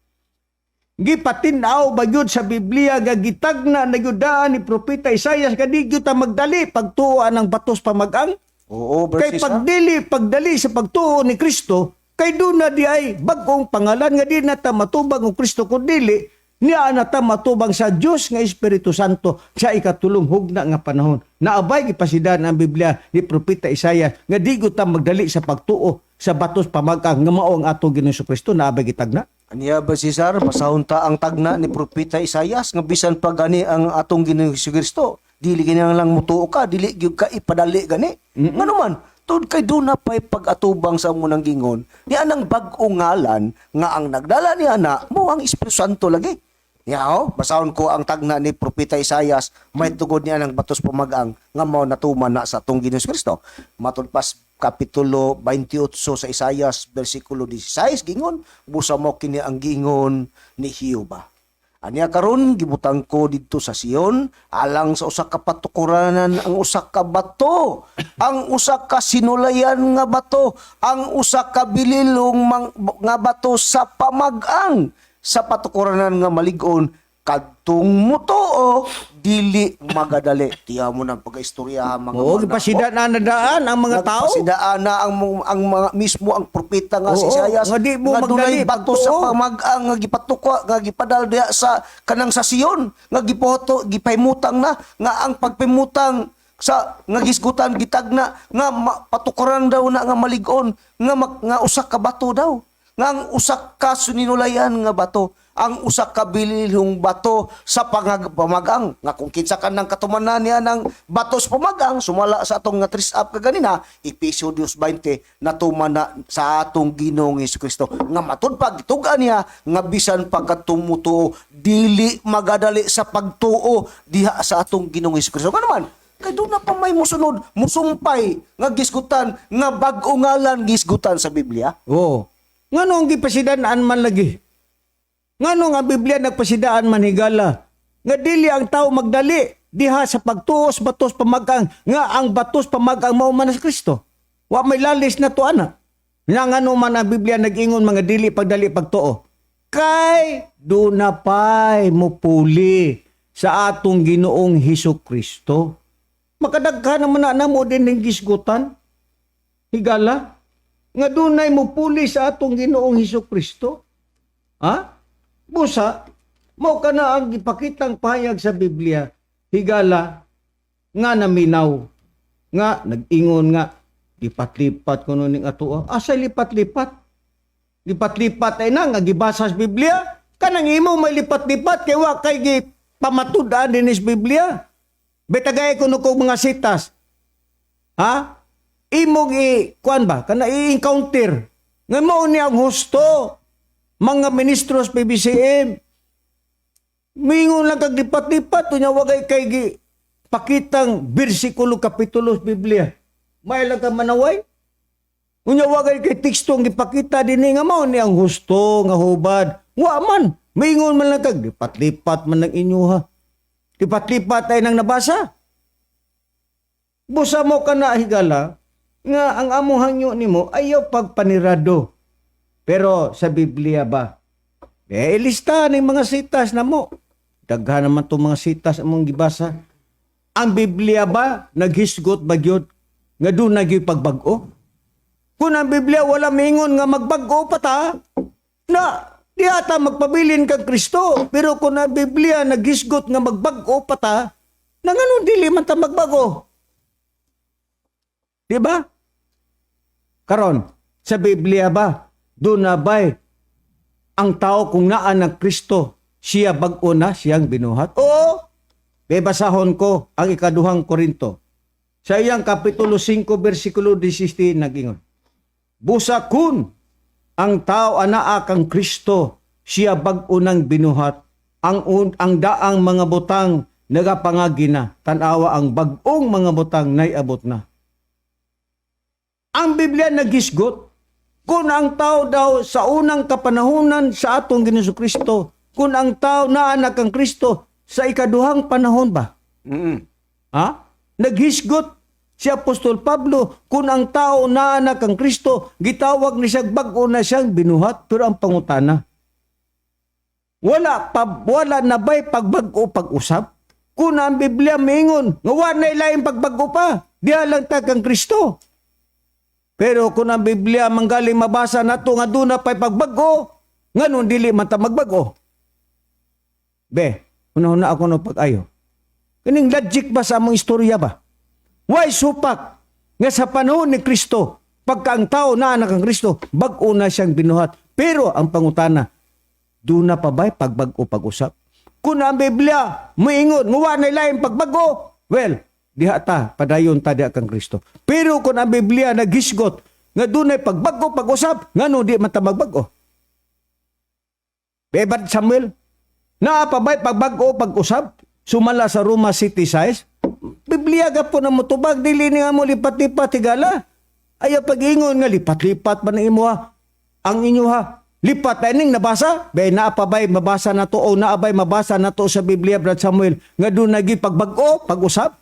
gipatin-aw ba gyud sa Biblia nga gitagna na gyud daan ni Propeta Isaias nga di gyud ta magdali pagtuo ang batos pamagang? Oo, Kay verses, ha? Pagdili pagdali sa pagtuo ni Kristo, kay doon na di ay bag-ong pangalan nga di na ta matubang og Kristo, kun dili niya na ta matubang sa Dios nga Espiritu Santo sa ikatulong hugna nga panahon. Naabay gipasidan ang Biblia ni Propeta Isaias nga di gyud ta magdali sa pagtuo sa batos pamagang nga mao ang atong Ginoong Kristo. Naabay gitagna. Aniya ba, Cesar, basahon ta ang tagna ni Propeta Isayas nga bisan pa gani ang atong Ginoong Kristo, dili kinahanglan mutuo ka, dili gyud ka ipadali gani. Ngano man, tud kay duna pay pag-atubang sa among gingon, ni anang bag-ong ngalan nga ang nagdala ni ana mo ang Espiritu Santo lagi. Yao, basahon ko ang tagna ni Propeta Isayas may tugod niya ng batos pamagang nga mao natuman na sa atong Ginoong Kristo. Matud pas Kapitulo 28 sa Isayas bersikulo 16, gingon, busa mo kini ang gingon ni Jehova. Aniya karon gibutang ko didto sa Sion alang sa usa ka patukuranan ang usa ka bato, ang usa ka sinulayan nga bato, ang usa ka bililong nga bato sa pamagang sa patukuranan nga malig-on kadtong mutuo dili magadali. Tiya mo ng pagkaistorya, mga Oo, manako. gipasidaan na daan ang mga tao. Nagpasidaan na ang mga mismo ang propeta nga si Oo, Isaias nga di mo nga dunay magdali bato sa pagtuo. pamagang nga gipatukwa nga gipadal diha sa kanang sa Sion nga gipoto gipahimutang na nga ang pagpimutang sa nga gisgutan gitagna nga patukuran daw na nga malig-on nga, nga usa ka bato daw, nga ang usa ka suninulayan nga bato, ang usa ka bililhong bato sa pamagang nga kung kinsa ka nang katumanan niya ng bato sa pamagang sumala sa atong nga tres up kaganina, Episio 2:20, natuman na sa atong Ginoong Kristo nga matud pa gitug-an niya nga bisan pagkatumutuo dili magadali sa pagtuo diha sa atong Ginoong Kristo. Nga naman kay doon na pa may musunod musumpay nga gisgutan nga bag-o ngalan gisgutan sa Biblia. Oo. Ngano ang gipasidaan man lagi? Ngano nga Biblia nagpasidaan man, higala? Nga dili ang tao magdali diha sa pagtuos batos pamagang nga ang batos pamagang mao man si Kristo. Wa may lalis na to ana. Nga ngano man ang Biblia nag-ingon mga dili pagdali pagtuo? Kay duna pay mupuli sa atong Ginoong Hesus Kristo. Makadaghan naman na namo din ng gisgutan. Higala nga dunay mupuli sa atong Ginoong Hesus Kristo. Ha? Busa, mao kana ang gipakitang pahayag sa Biblia, higala, nga naminaw, nga nag-ingon nga, lipat-lipat kuno ning ato. Asa lipat-lipat? Lipat-lipat ay na nga gibasa sa Biblia. Kanang imo may lipat-lipat kay wa kay gi pamatud-an dinhi sa Biblia. Betagay kuno kog mga sitas. Ha? Imong i kuan ba kana i-encounter nga mao ni ang husto mga ministros PBCM. Mingon lang kag lipat-lipat unya wagay kay gi pakitang bersikulo kapitulo sa Biblia. May lang ka manaway. Unya wagay kay teksto ang gipakita dinhi nga mao ni ang husto nga hubad. Wa man. Mingon man lang kag lipat-lipat man ang inyo ha. Lipat-lipat ay nang nabasa. Busa mo ka na, higala, nga ang among hangyo nimo ayaw pagpanirado. Pero sa Biblia ba? Eh, ilista ng mga sitas na mo. Daghan naman itong mga sitas among gibasa. Ang Biblia ba, naghisgot ba gyud nga doon na gyud pagbag-o? Kung ang Biblia wala mingon nga magbag-o pa ta, na di ata magpabilin kag Kristo. Pero kung ang Biblia naghisgot nga magbag-o pa ta, na ngano dili man ta magbago? Di ba? Karon, sa Biblia ba, doon na ba'y ang tao kung naa ng Kristo, siya bag-o na siyang binuhat? Oo. Bebasahon ko ang ikaduhang Korinto. Sa iyang Kapitulo 5, versikulo 16, nagingon: Busa kun ang tao anaa kang Kristo, Siya bag-o nang binuhat. Ang daang mga butang nagapangagi na. Tanawa, ang bag-ong mga butang naiabot na. Ang Biblia naghisgot kung ang tao daw sa unang kapanahonan sa atong Ginoong Kristo, kung ang tao naa na kang Kristo sa ikaduhang panahon ba? Ha? Naghisgot si Apostol Pablo kung ang tao naa na kang Kristo, gitawag ni siya bag-o na siyang binuhat. Pero ang pangutana, wala na ba'y pagbag-o pag-usab? Kung ang Biblia miingon nga wa na laing pagbag-o pa, diha lang ta kang Kristo. Pero kung ang Biblia manggaling mabasa nato nga duna pa'y pagbag-o, nganon dili man ta magbag-o? Be, una-una ako no pag-ayo. Kining logic ba sa among istorya ba? Why supak nga sa panahon ni Kristo, pagka ang tao naa na kang Kristo, bag-o na siyang binuhat? Pero ang pangutana, duna pa ba'y pagbag-o pag-usap? Kung ang Biblia muingon nga wa na laing pagbag-o, well, diha ta, padayon ta diha kang Kristo. Pero kung ang Biblia naghisgot nga dunay pagbag-o pag-usap, ngano di man ta magbag-o? Brad Samuel, naa pa ba'y pagbag-o pag-usap? Sumala sa Roma 7:6, Biblia gapon na motubag, dili ni nga mo lipat-lipat, higala. Ayaw pag-ingon nga lipat-lipat man ang imo ha. Ang inyo ha. Lipat na ining nabasa? Bay, naa pa ba'y mabasa na to o naa ba'y mabasa na to sa Biblia, Brad Samuel, nga duna gyuy pagbag-o pag-usap?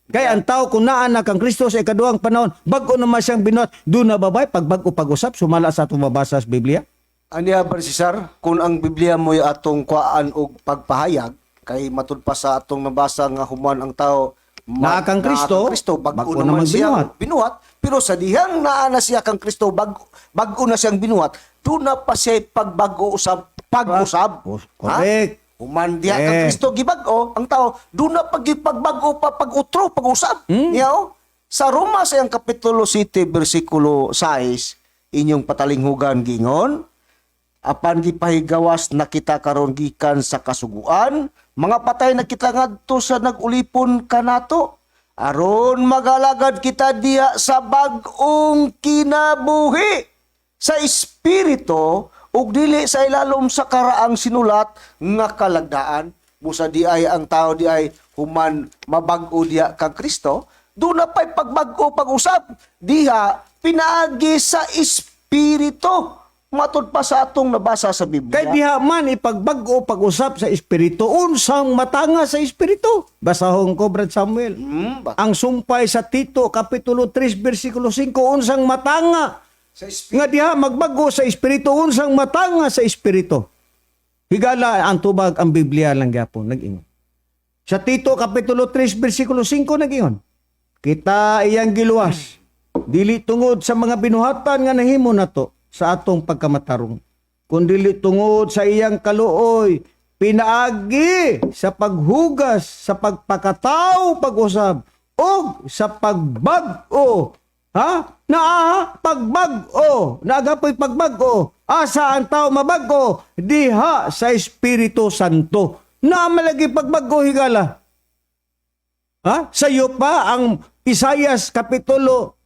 Kaya ang tao kung naa na kang Kristo sa ikaduhang panahon, bag-o naman siyang binuhat, duna ba ba'y pagbag-o pag-usap sumala sa atong mabasa sa Biblia? Aniya ba Cesar, kung ang Biblia mo'y atong kuaan og pagpahayag, kay matud pa sa atong nabasa nga human ang tao Naa kang Kristo, naa kang Kristo, bag-o bag-o naman naman siya binuhat. Binuhat. Pero sa dihang naa na siya kang Kristo, bag-o na siyang binuhat, duna pa siya pagbag-o usab pag-usab. Oh, correct. Ha? Human diha kang Kristo gibag-o ang tao, duna pa gyud pagbag-o pa pag-utro pag-usab. Niya oh. Sa Roma sa iyang kapitulo 7 bersikulo 6, inyong patalinghugan gingon, "Apan gipahigawas na kita karon gikan sa kasuguan, mga patay na kita ngadto sa nag-ulipon kanato, aron magalagad kita diha sa bag-ong kinabuhi sa espiritu ug dili sa ilalom sa karaang sinulat nga kalagdaan." Busa di ay ang tao di ay human mabag-o diha kang Kristo, duna pa'y pagbag-o pag-usab diha pinaagi sa espiritu, matud pa sa atong nabasa sa Biblia. Kay diha man ipagbag-o pag-usap sa espiritu, unsang matanga sa espiritu? Basahon ko, Brad Samuel. Ba? Ang sumpay sa Tito kapitulo 3 bersikulo 5, unsang matanga Sa espiritu. nga diha magbag-o sa espiritu, unsang matanga sa espiritu? Higala, ang tubag ang Biblia lang gyapon nag-ingon. Sa Tito kapitulo 3 bersikulo 5 nag-ingon, "Kita iyang giluwas dili tungod sa mga binuhatan nga nahimo nato sa atong pagkamatarong, kundili tungod sa iyang kaluoy pinaagi sa paghugas sa pagpakatao pag-usab ug sa pagbag-o." Ha? Naa pagbag-o, nagapoy pagbag-o. Asa ang tao mabag-o? Diha sa Espiritu Santo. Naa malagi pagbag-o, higala. Ha? Sayo pa ang Isayas kapitulo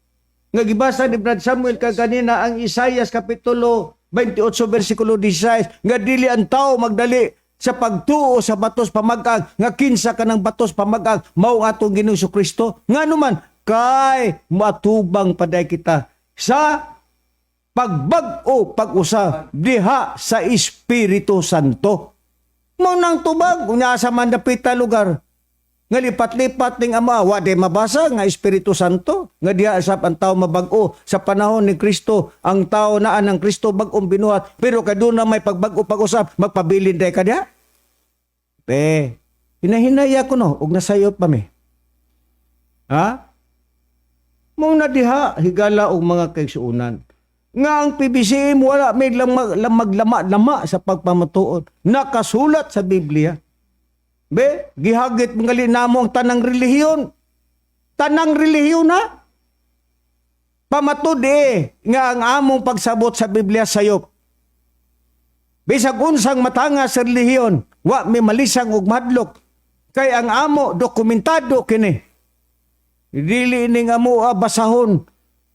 nga gibasa ni Brad Samuel kaganina, ang Isayas kapitulo 28 bersikulo 16, nga dili ang tao magdali sa pagtuo sa batos pamag-ang, nga kinsa kanang batos pamag-ang mao atong Ginoong Kristo. Ngano man? Kay matubang paday kita sa pagbag-o pag-usab diha sa Espiritu Santo. Mao nang tubag unya sa man dapita lugar nga lipat-lipat ning ama, wa di mabasa nga Espiritu Santo nga diha sa ang tao mabag-o. Sa panahon ni Kristo, ang tao naa ng Kristo bag-ong binuhat, pero kaduna may pagbag-o pag-usab, magpabilin day ka diha. Be, hinahinaya ko no og nasayop pa mi, ha. Mao na diha, higala og mga kaigsuonan, nga ang PBCM wala may maglama-lama sa pagpamatuod. Nakasulat sa Biblia. Be, gihagit mangali namo ang tanang relihiyon. Tanang relihiyon na. Pamatud eh, nga ang among pagsabot sa Biblia sayop. Bisag unsang matanga sa relihiyon, wa may malisang og madlok. Kay ang amo dokumentado kini. Dili ning amo basahon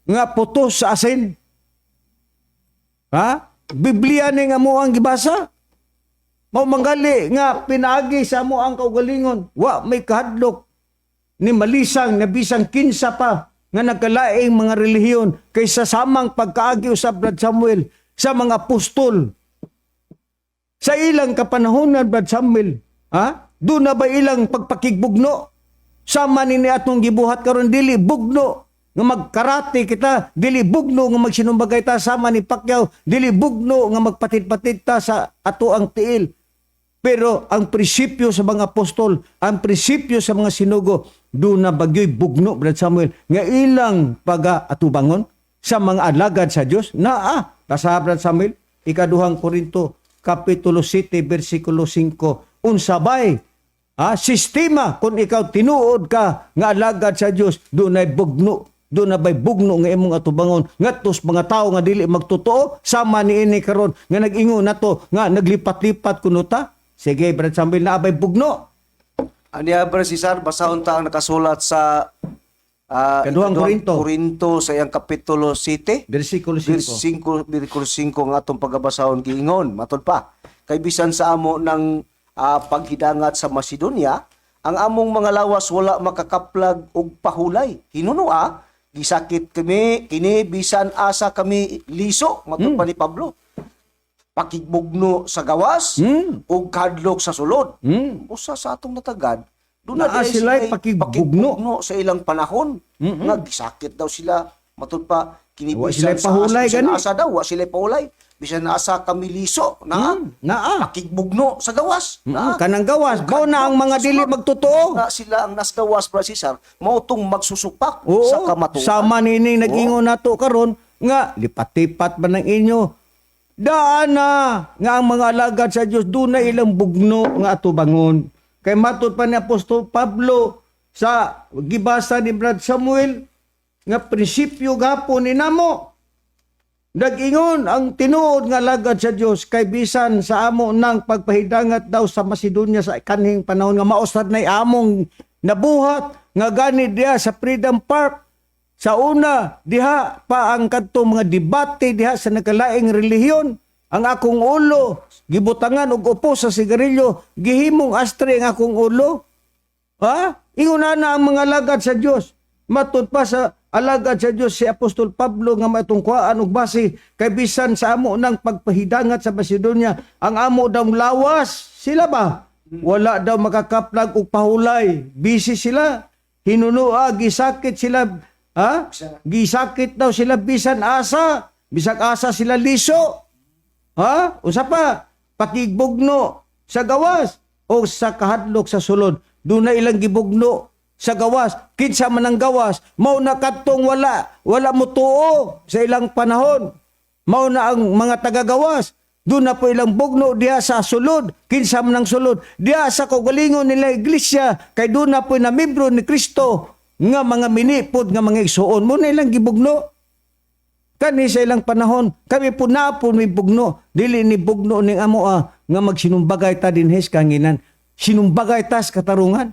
nga putos sa asin. Ha? Biblia ning amo ang gibasa. Mao manggali nga pinaagi sa amo ang kaugalingon, wa may kahadlok ni malisang na bisang kinsa pa nga nagkalaing mga relihiyon kaysa samang pagkaagi usab, Brad Samuel, sa mga apostol sa ilang kapanahonan, Brad Samuel, ha? Doon na ba ilang pagpakigbugno? Sama ni atong gibuhat karon, dili bugno nga magkarate kita, dili bugno nga magsinumbagay ta sama ni Pacquiao, dili bugno nga magpatid-patid ta sa ato ang tiil. Pero ang prinsipyo sa mga apostol, ang prinsipyo sa mga sinugo, doon na bagyo'y bugno, Brad Samuel, nga ilang paga-atubangon sa mga alagad sa Diyos. Naa, basa, Brad Samuel, Ikaduhang Korinto, Kapitulo 7, versikulo 5. Unsabay, sistema, kung ikaw tinuod ka nga alagad sa Diyos, doon ay bugno, doon na ba'y bugno nga imong atubangon ngadto sa mga tawo nga dili magtotoo, sama ni ini karon nga nag-ingon nato nga naglipat-lipat kuno ta? Sige, Brad Samuel, naa ba'y bugno? Aniya, Brother Cesar, basahon ta ang nakasulat sa Ikaduhang Korinto. Korinto sa iyang kapitulo 7. Versikulo 5. Verse 5, versikulo 5 ang atong pagabasahon. Giingon matod pa, kay bisan sa amo ng paghidangat sa Macedonia, ang among mga lawas wala makakaplag og pahulay. Hinunua gisakit kami kini bisan asa kami liso. Matod pa ni Pablo, pakigbugno sa gawas ug kadlok sa sulod. Usa sa atong natagad doon Naa diay sila'y sila'y pakigbugno. pakigbugno sa ilang panahon nga gisakit daw sila. Matud pa kini Wa bisan sila'y pahulay sa bisan gani. asa daw wa sila'y pahulay, bisan asa kami liso na Naa. pakigbugno sa gawas na. Kanang gawas, mao na ang mga dili magtotoo. Na sila ang nasgawas, Brother Cesar, mao tong magsusupak Oo, sa kamatuoran. sama nining nag-ingon nato karon nga lipat-lipat man ang inyo. Daan na nga ang mga alagad sa Dios doon na ilang bugno nga atubangon. Kay matod pa ni Apostol Pablo sa gibasa ni Brad Samuel nga prinsipyo gapon ni namo. Nag-ingon ang tinuod nga alagad sa Dios, kay bisan sa amo nang pagpahidangat daw sa Macedonia sa kanhing panahon nga mausad na among nabuhat nga gani diha sa Freedom Park sa una diha pa ang kadtong mga debate diha sa nagkalaing relihiyon, ang akong ulo gibutangan og upo sa sigarilyo, gihimong ashtray ang akong ulo. Ha? Ingon na na ang mga alagad sa Dios. Matud pa sa alagad sa Dios si Apostol Pablo nga matungkuan og base, kay bisan sa amo nang pagpahidangat sa Macedonia, ang amo daw lawas, sila ba? Wala daw makakaplag og pahulay. Busy sila. Hinunua gisakit sila, ha? Gisakit daw sila bisan asa, bisag asa sila liso. Ha? Usa pa, pakigbugno sa gawas o sa kahadlok sa sulod. Doon na ilang gibugno sa gawas. Kinsa man ang gawas, mao na kadtong wala mo tuo sa ilang panahon. Mao na ang mga tagagawas. Doon na po ilang bugno diha sa sulod. Kinsa man ang sulod? Diha sa kaugalingon nila iglesia, kay doon na po na membro ni Kristo nga mga minipod nga mga igsuon. Mo na ilang gibugno. Kani sa ilang panahon, kami po na po may bugno. Dili ni bugno ning amo nga magsinumbagay ta dinhi sa kahanginan. Sinumbagay ta sa katarungan.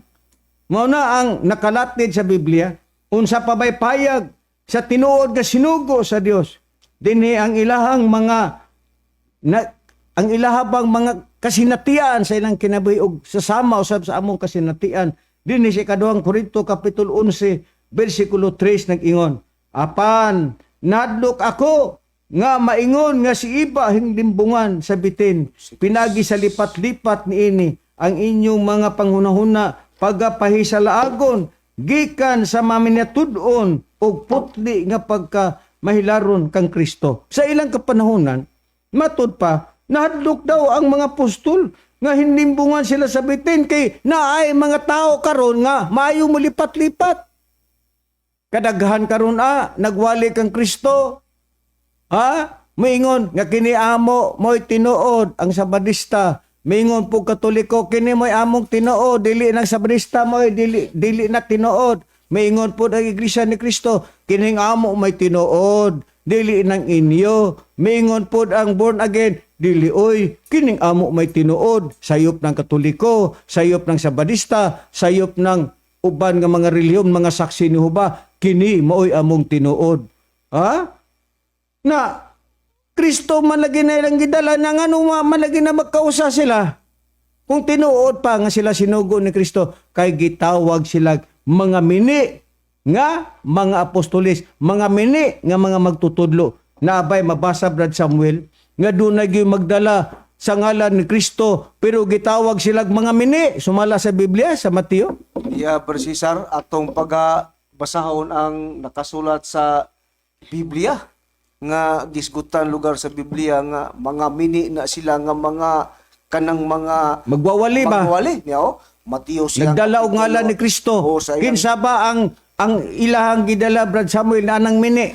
Mao na ang nakalatid sa Biblia. Unsa pa bay payag sa tinuod nga sinugo sa Dios? Dinhi ang ilahang mga na, ang ilahabang mga kasinatian sa ilang kinabuhi og sasama usab sa among kasinatian dinhi sa Ikaduhang Korinto kapitulo 11 bersikulo 3. Nag-ingon, "Apan nadlok ako nga maingon nga si iba hinlimbungan sa bitin pinagi sa lipat-lipat niini ang inyong mga panghunahuna pagapahisalaagon gikan sa maminatud-on og putli nga pagka mahilaron kang Kristo." Sa ilang kapanahonan, matud pa, nahadlok daw ang mga apostol nga hinlimbungan sila sa bitin kay naay mga tao karon nga maayo molipat-lipat. Kadaghan karon nagwali kang Kristo. Ha? Moingon nga kini amo mo'y tinuod ang Sabadista. Moingon po Katoliko, kini mo'y among tinuod, dili nang Sabadista mo'y dili dili na tinuod. Moingon po ang Iglesia ni Kristo, kining amo may tinuod, dili nang inyo. Moingon po ang born again, dili oy, kining amo may tinuod, sayop ng Katoliko, sayop ng Sabadista, sayop ng uban nga mga relihiyon, mga Saksi ni Jehova, kini maoy among tinuod. Ha? Na Kristo man lagi na ilang gidala na ngano man lagi na magkausa sila. Kung tinuod pa nga sila sinugo ni Kristo, kay gitawag sila mga mini nga mga apostoles, mga mini nga mga magtutudlo. Naabay mabasa, Brad Samuel, nga dunay gyud magdala sa ngalan ni Kristo pero gitawag sila mga mini sumala sa Biblia sa Mateo. Yeah, Brother Cesar, atong pagabasahon ang nakasulat sa Biblia nga gisgutan lugar sa Biblia nga mga mini na sila nga mga kanang mga Magwawali ba? Magwawali niya oh. Mateo siyang Nagdala og ngalan ni Kristo. Oh, sa ilang- Kinsa ba ang ilahang gidala, Brad Samuel, na anang mini?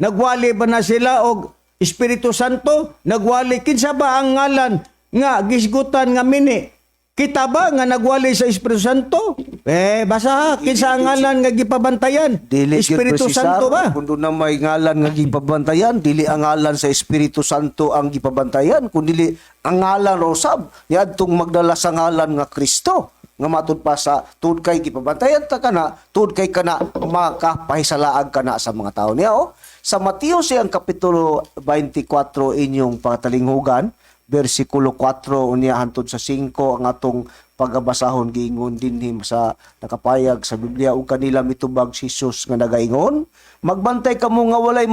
Nagwali ba na sila og Espiritu Santo? Nagwali kinsa ba ang ngalan nga gisgutan nga mini? Kita ba nga nagwali sa Espiritu Santo? Eh, basa ha, kinsa ang ngalan nga gipabantayan? Dili gyud, Espiritu Brother Cesar, Santo ba? kung doon na may ngalan nga gipabantayan, dili ang ngalan sa Espiritu Santo ang gipabantayan, kun dili ang ngalan ro sab niadtong magdala sa ngalan nga Kristo nga matud pa sa tuod kay gipabantayan ta kana, tuod kay kana makapahisalaag kana sa mga tao niya oh. Sa Mateo siyang kapitulo 24 inyong pangalinghugan, bersikulo 4 unya hantod sa 5 ang atong pagabasahon. Giingon dinhi sa nakapayag sa Biblia, ug kanila mitubag si Jesus nga nagaingon, "Magbantay kamo nga walay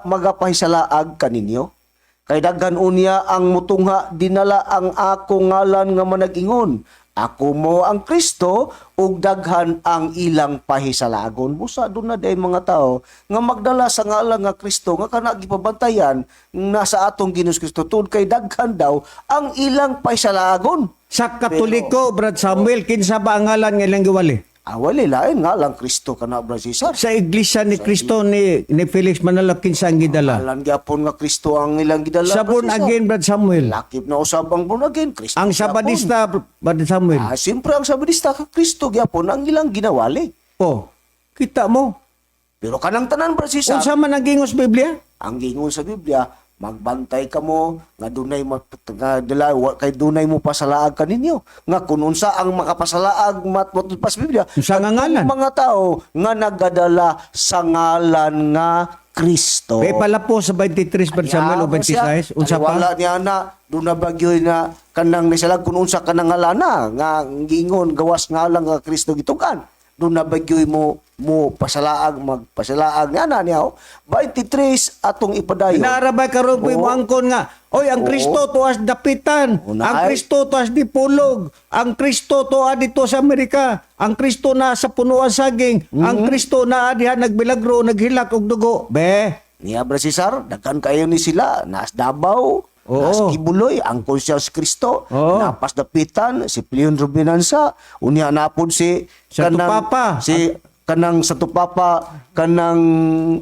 magapahisalaag kaninyo, kay daghan unya ang mutungha dinala ang ako ngalan nga manag-ingon, 'Ako mo ang Kristo,' ug daghan ang ilang pahisalagon." Busa doon na day mga tao nga magdala sa ngalan nga Kristo nga kana gipabantayan na sa atong Ginoong Kristo, tungod kay daghan daw ang ilang pahisalagon. Sa Katoliko, Brad Samuel, kinsa ba ang ngalan nga ilang giwali? Ah, wala lain nga lang Kristo kana, Brad Cesar. Sa Iglesia ni Kristo ni Felix Manalo, kinsa ang gidala? Ngalan gyapon nga Kristo ang ilang gidala. Sa Brad born Cesar. again, Brad Samuel. Lakip na usab ang born again Kristo Ang gyapon. Sabadista, Brad Samuel. Ah, siyempre ang Sabadista ka Kristo gyapon ang ilang ginawali. Oh, kita mo. Pero kanang tanan, Brad Cesar, Unsa man ang gingos Biblia? Ang gingon sa Biblia, magbantay kamo nga dunay nga dala kay dunay mo pasalaag kaninyo nga kun unsa ang makapasalaag matod pa sa Biblia Unsa nga kadtong ngalan? mga tao nga nagadala sa ngalan nga Kristo. May pala po sa 23, Brad Samuel, o 26. Unsa pa? Wala niya na doon na bagyoy na kanang nisalag kun unsa kanang ngalana nga giingon gawas ngalan nga Kristo gitukan, doon na bagyoy mo mo pasalaag magpasalaag nga na niya oh. 23 atong ipadayon. Naarabay karon po Oo. mo angkon nga, "Oy, ang Kristo tuas dapitan, Oo na, ang ay. Kristo tuas dipulog, ang Kristo tuwa dito sa Amerika, ang Kristo na sa punuan saging, ang Kristo na diha nagbilagro, naghilak og dugo." Be, Niya Bra Cesar, daghan kayo ni sila, nas Davao, nas Kibuloy, ang siya si Kristo, napas dapitan si Leon Rubinansa, unya napod si Santo Papa. Si kanang Santo Papa, kanang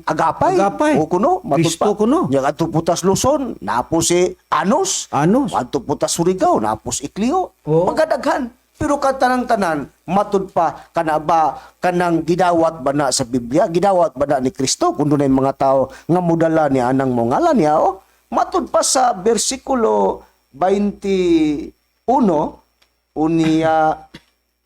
Agapay. Agapay. O kuno, matud Kristo pa. kuno. Nya kadto putas Luzon, napo si Anos. Anos. Adto putas Surigao, napos Iklio. Pagkadaghan. Pero katanang-tanan, matud pa kana ba kanang gidawat ba na sa Biblia, gidawat ba na ni Kristo kung dunay mga tao nga mudala ni anang mo ngalan niya oh. Matud pa sa bersikulo 21 unya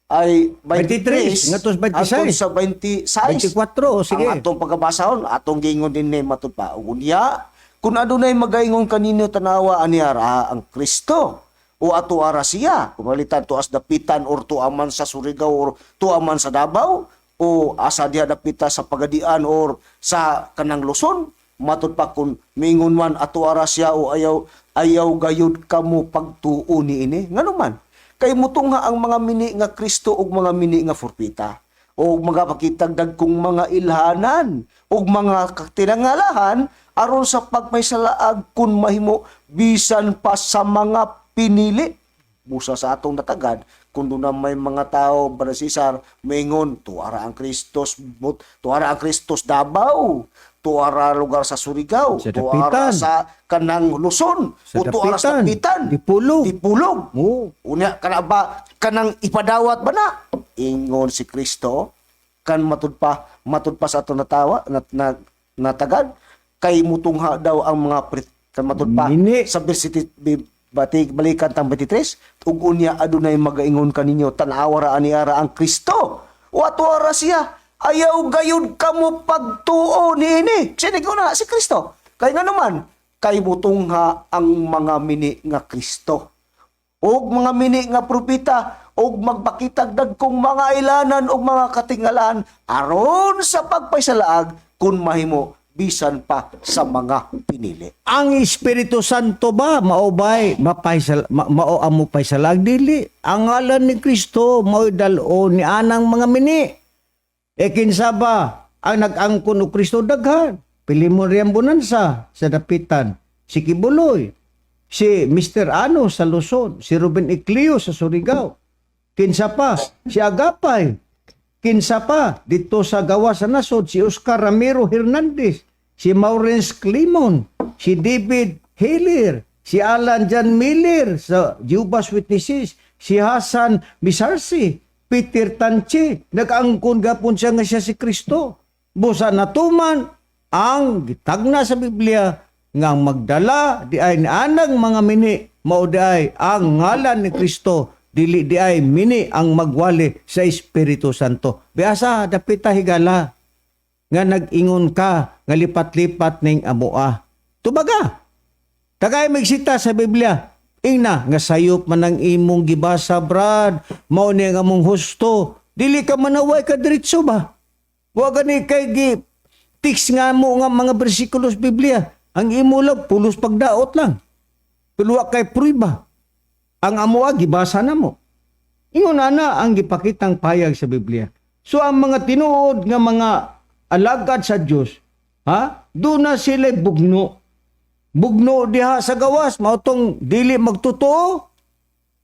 ay 23, 23 ngadto sa 26. Atong sa 26. 24, oh, sige. Ang atong pagkabasahon, atong giingon din ni matud pa. Ug unya, kung adunay magaingon kaninyo, "Tanawa ani ara ang Kristo," o "Ato ara siya," kumalitan tuas dapitan or tuaman sa Surigao or tuaman sa Davao o asa diha dapita sa Pagadian or sa kanang Luzon, matud pa kung mingon man, "Ato ara siya," o ayaw ayaw gayud kamo pagtuo niini. Ngano man kay mutungha ang mga mini nga Kristo ug mga mini nga propeta o mga pakitag dagkong mga ilhanan ug mga tinangalahan aron sa pagpahisalaag kun mahimo bisan pa sa mga pinili. Busa sa atong natagad kung doon na may mga tao, Brother Cesar, maingon tuara ang Kristos but tuara ang Kristos Davao, tuara lugar sa Surigao, Sa tuara Dapitan. sa kanang Luzon Sa o tuara sa Dapitan. Dapitan, Dipulog. Dipulog. Oo. Unya kana ba kanang ipadawat ba na? Ingon si Kristo kan matud pa sa atong natawa na, natagad kay mutungha daw ang mga kan matud pa Mini. sa versity batik balikan tang 23, ug unya adunay magaingon kaninyo, "Tan-awa ra ani ara ang Kristo," o "Ato ara siya," ayaw gayud kamo pagtuo niini. Sinig na si Kristo kay nga naman kay mutungha ang mga mini nga Kristo. Ug mga mini nga propeta ug magpakitag dagkong mga ilanan ug mga katingalaan aron sa pagpaysalaag, kun mahimo, bisan pa sa mga pinili. Ang Espiritu Santo ba mao bay mapaysal mao ang mopaysalag? Dili. Ang ngalan ni Kristo mao'y dal-on ni anang mga mini. E kinsa ba ang nag-angkon og Kristo? Daghan. Pilimon Rian Bonanza sa Dapitan, si Quiboloy, si Mr. Ano sa Luzon, si Ruben Ecleo sa Surigao. Kinsa pa? Si Agapay. Kinsa pa? Dito sa gawa sa nasod, si Oscar Ramiro Hernandez, si Maurence Climon, si David Hiller, si Alan John Miller sa Jehovah's Witnesses, si Hassan Misarsi, Peter Tanchi, nag-angkon gapon siya nga siya si Kristo. Busa natuman ang gitagna sa Biblia nga ang magdala di ay ni anang mga mini mao di ay ang ngalan ni Kristo, dili di ay mini ang magwali sa Espiritu Santo. Biasa dapita, higala, nga nag-ingon ka nga lipat-lipat ning amoa. Tubaga. Tagay magsita sa Biblia. Ingna nga sayop man ang imong gibasa, Brad. Mao ni ang among husto. Dili ka manaway ka diretso ba? Wa gani kay gi text nga mo nga mga bersikulos Biblia. Ang imo lang pulos pagdaot lang. Pero wa kay prueba. Ang amoa gibasa na mo. Ingon ana ang gipakitang payag sa Biblia. So ang mga tinuod nga mga alagad sa Dios, ha? Doon na sila bugno. Bugno diha sa gawas, mao tong dili magtotoo.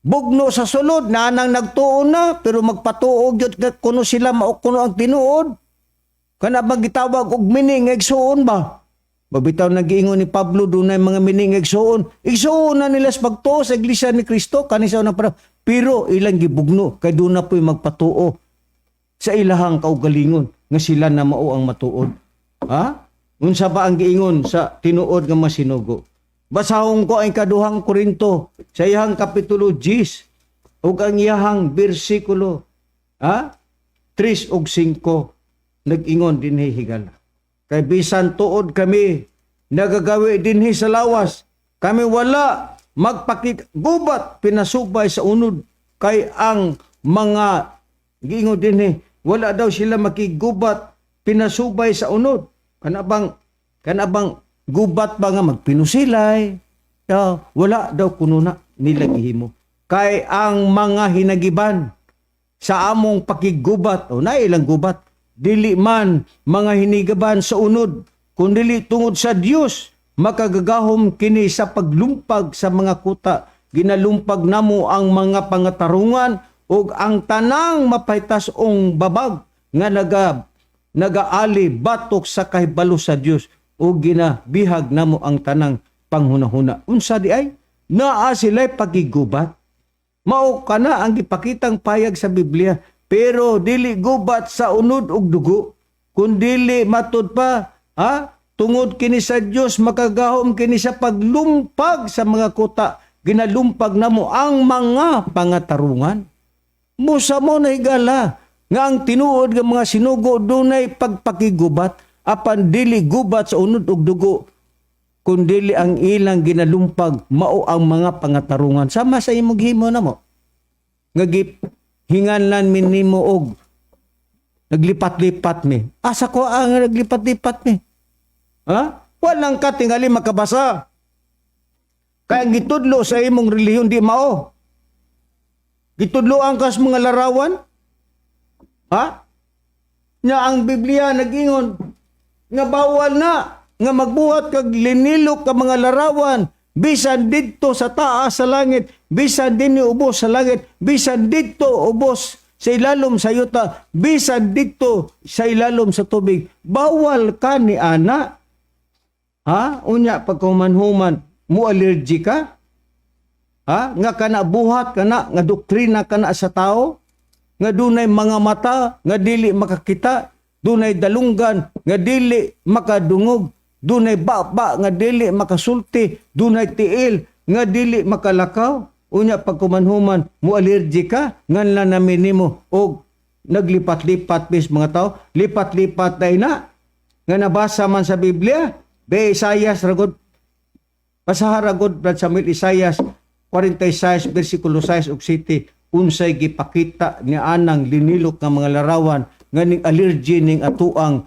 Bugno sa sulod, nanang nagtuo na, pero magpatuo gyud ka kuno sila mao kuno ang tinuod. Kana bang gitawag og mini nga igsuon ba? Babitaw nagiingon ni Pablo, dunay mga mini nga igsuon. Igsuon na nila sa pagtuo sa Iglesia ni Kristo kani sa unang panahon. Pero ilang gibugno kay doon na po'y magpatuo sa ilahang kaugalingon nga sila na mao ang matuod. Ha? Unsa ba ang giingon sa tinuod nga masinugo? Basahon ko ang kaduhang Korinto sa iyang kapitulo 10 ug ang iyahang bersikulo, ha, 3 ug 5, nag-ingon dinhi, higala. Kay bisan tuod kami nagagawi dinhi sa lawas, kami wala magpakigubat pinasubay sa unod. Kay ang mga giingon dinhi, wala daw sila makigubat pinasubay sa unod. Kana bang gubat ba nga magpinusilay? Ya, wala daw kuno na nila gihimo. Kay ang mga hinagiban sa among pakigubat o na ilang gubat, dili man mga hinigaban sa unod, kundili tungod sa Dios makagagahom kini sa paglumpag sa mga kuta. Ginalumpag namo ang mga pangatarungan ug ang tanang mapahitaas-ong babag nga nagaali batok sa kahibalo sa Dios, ug ginabihag namo ang tanang panghunahuna. Unsa di ay naa sila'y pagigubat? Mao kana ang gipakitang payag sa Biblia, pero dili gubat sa unod ug dugo, kundili matud pa, ha, tungod kini sa Dios makagahom kini sa paglumpag sa mga kuta. Ginalumpag namo ang mga pangatarungan. Musa mo na, higala, nga ang tinuod nga mga sinugo dunay pagpakigubat, apan dili gubat sa unod ug dugo, kundili ang ilang ginalumpag mao ang mga pangatarungan, sama sa imong gihimo namo nga hinganlan min nimo og naglipat-lipat mi. Asa ko ang naglipat-lipat mi, ha? Walang ka tingali makabasa kaya ang gitudlo sa imong relihiyon di mao. Gitudloan ka sa mga larawan, ha? Nya ang Biblia nag-ingon nga bawal na nga magbuhat kag linilok ka mga larawan, bisan didto sa taas sa langit, bisan dinhi ubos sa langit, bisan didto ubos sa ilalom sa yuta, bisan didto sa ilalom sa tubig. Bawal ka ni ana, ha? Unya pagkahuman-human mo allergy ka, ha? Nga kana buhat kana nga doktrina kana sa tao nga dunay mga mata nga dili makakita, dunay dalunggan nga dili makadungog, dunay baba nga dili makasulti, dunay tiil nga dili makalakaw. Unya pagkumanhuman mo allergy ka nganlan namin nimo og naglipat-lipat bis mga tao, lipat-lipat day na nga nabasa man sa Biblia. Be Isayas ragod, basaha ragod, Brad Samuel, Isayas 46 versikulo 6 ug 7, unsay gipakita ni anang linilok nga mga larawan nga ning allergy ning atuang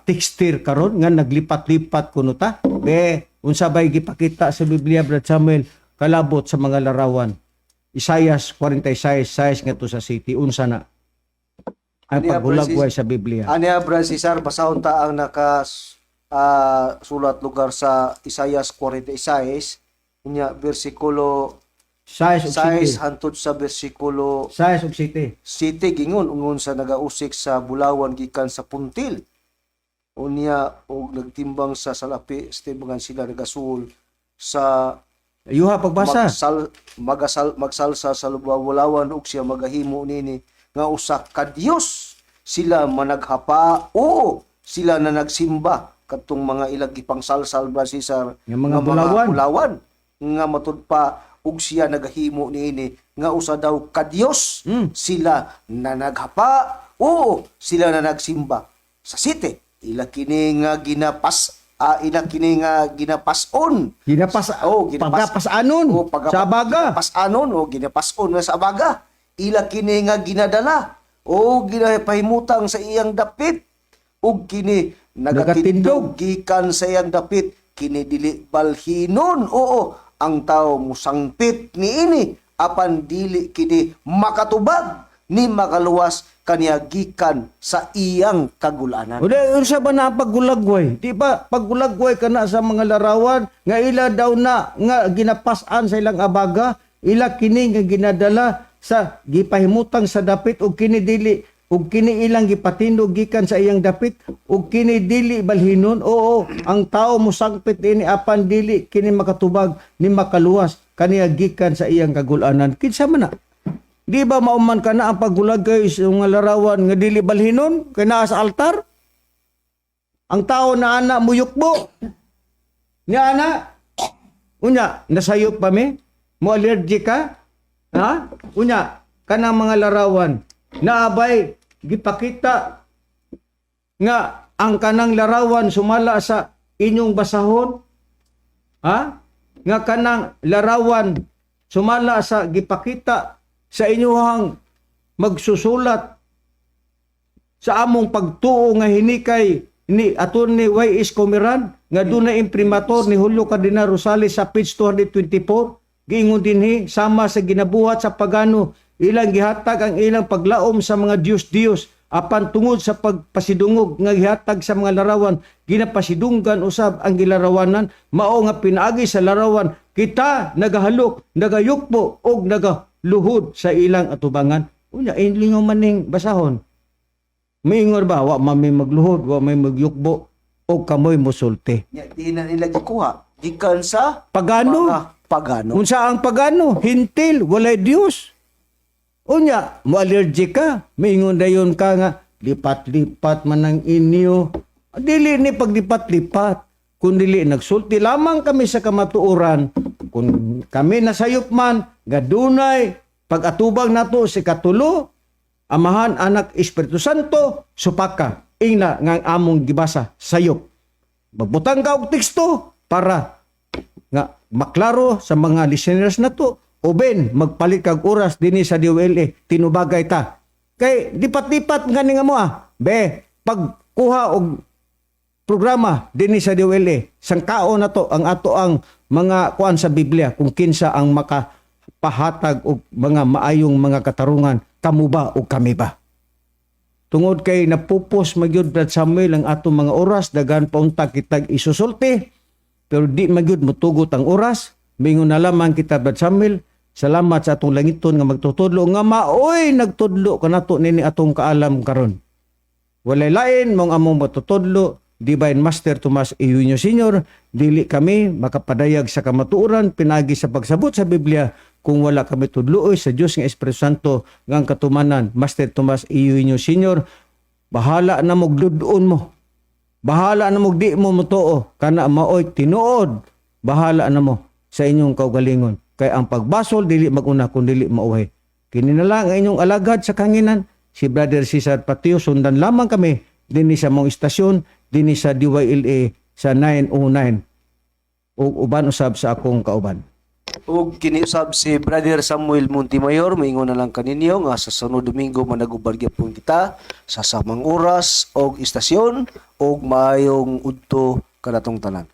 texture karon nga naglipat-lipat kuno ta? Be, unsa bay gipakita sa Biblia, Brad Samuel, kalabot sa mga larawan? Isaias 46:6 ngadto sa 7, unsa na ang Niya, paghulagway sa Biblia? Aniya, Brad Cesar, basahon ta ang naka sulat lugar sa Isaias 46 unya bersikulo 6 ug 6 7. hantod sa bersikulo 6 ug 7. 7. Gingon ungon sa nagausik sa bulawan gikan sa puntil, unya og nagtimbang sa salapi sa timbangan, sila nagasuol sa Ayuha pagbasa. Magasal, magsalsa sa bulawan ug siya magahimo nini nga usa ka Dios. Sila managhapa, oo, sila na nagsimba kadtong mga ilang gipangsalsal ba, Cesar, Nga mga bulawan. Bulawan nga matud pa ug siya nagahimo niini nga usa daw ka Dios. Sila na naghapa, oo, sila na nagsimba sa 7, ila kini nga ginapas ila kini nga ginapason. Ginapas Oh, ginapas pagapasanon Oh, sa abaga. Ginapasanon o ginapason na sa abaga. Ila kini nga ginadala o ginapahimutang sa iyang dapit ug kini Nagatindog. nagatindog gikan sa iyang dapit. Kini dili balhinon. Oo, ang tao musangpit niini, apan dili kini makatubag ni makaluwas kaniya gikan sa iyang kagulanan. Uli, unsa ba na ang paggulagway? Di ba paggulagway ka na sa mga larawan nga ila daw na nga ginapasan sa ilang abaga, ila kini nga ginadala sa gipahimutang sa dapit ug kini dili ug kini ilang gipatindog gikan sa iyang dapit ug kini dili balhinon. Oo, ang tao mosangpit ini, apan dili kini makatubag ni makaluwas kaniya gikan sa iyang kagulanan. Kinsa man na? Di ba mauman ka na ang paggulagay sa mga larawan nga dili balhinon kay naa sa altar? Ang tao na ana muyukbo. Ni ana unya nasayop pa mi? Mo allergic ka? Ha? Unya kanang mga larawan naabay gipakita nga ang kanang larawan sumala sa inyong basahon? Ha? Nga kanang larawan sumala sa gipakita sa inyuhang magsusulat sa among pagtuo nga hinikay ni Atty. Y.S. Comiran nga dunay imprimatur ni Julio Cardinal Rosales sa page 224, giingon dinhi, sama sa ginabuhat sa pagano, ilang gihatag ang ilang paglaom sa mga Diyos-Diyos, apan tungod sa pagpasidungog nga gihatag sa mga larawan, ginapasidunggan usab ang gilarawanan, mao nga pinaagi sa larawan kita nagahalok, nagayukbo og nagaluhod sa ilang atubangan. Unya inlingaw maning basahon. Miingon ba, wa man may magluhod, wa may magyukbo, o kamoy musulti? Nya, di na nila gikuha gikan sa Pagano? mga pagano. Unsa ang pagano? Hintil, walay Diyos. Unya, mo allergic ka, miingon dayon ka nga, lipat-lipat man ang inyo. Dili ni paglipat-lipat. Kung dili, nagsulti lamang kami sa kamatuoran. Kung kami nasayop man, gadunay, pag-atubang nato si katulo, Amahan, Anak, Espiritu Santo, supaka. Ingna nga ang among gibasa, sayop. Magbutang ka og teksto para nga maklaro sa mga listeners na to o ben magpalit kag oras dinhi sa DWLA, tinubagay ta kay lipat-lipat nga ni nga mo ah be pagkuha og programa dinhi sa DWLA, sangkaon na to ang ato ang mga kuan sa Biblia kung kinsa ang makapahatag og mga maayong mga katarungan, kamo ba o kami ba? Tungod kay napupos magyud, Brad Samuel, ang atong mga oras, daghan pa unta kitag isusulti, pero di magyud motugot ang oras. Mingon na lamang kita, Brad Samuel, salamat sa atong langiton nga magtutudlo nga maoy nagtudlo kanato nini atong kaalam karon. Walay lain mong among matutudlo, Divine Master Tomas Eugenio Sr. Dili kami makapadayag sa kamatuoran pinagi sa pagsabot sa Biblia kung wala kami tudlooy sa Dios nga Espiritu Santo nga ang katumanan, Master Tomas Eugenio Sr. Bahala na mogdudon mo. Bahala na mo di mo motuo kana maoy tinuod. Bahala na mo sa inyong kaugalingon. Kay ang pagbasol dili maguna kun dili mauhay. Kini na lang ang inyong alagad sa kanginan, si Brother Cesar Patio. Sundan lamang kami dinhi sa mong istasyon, dinhi sa DYLA sa 909 ug uban usab sa akong kauban. Ug kini usab si Brother Samuel Montemayor, moingon na lang kaninyo nga sa sunod Domingo manag-uban gyapon kita sa samang oras og istasyon, og maayong udto kanatong tanan.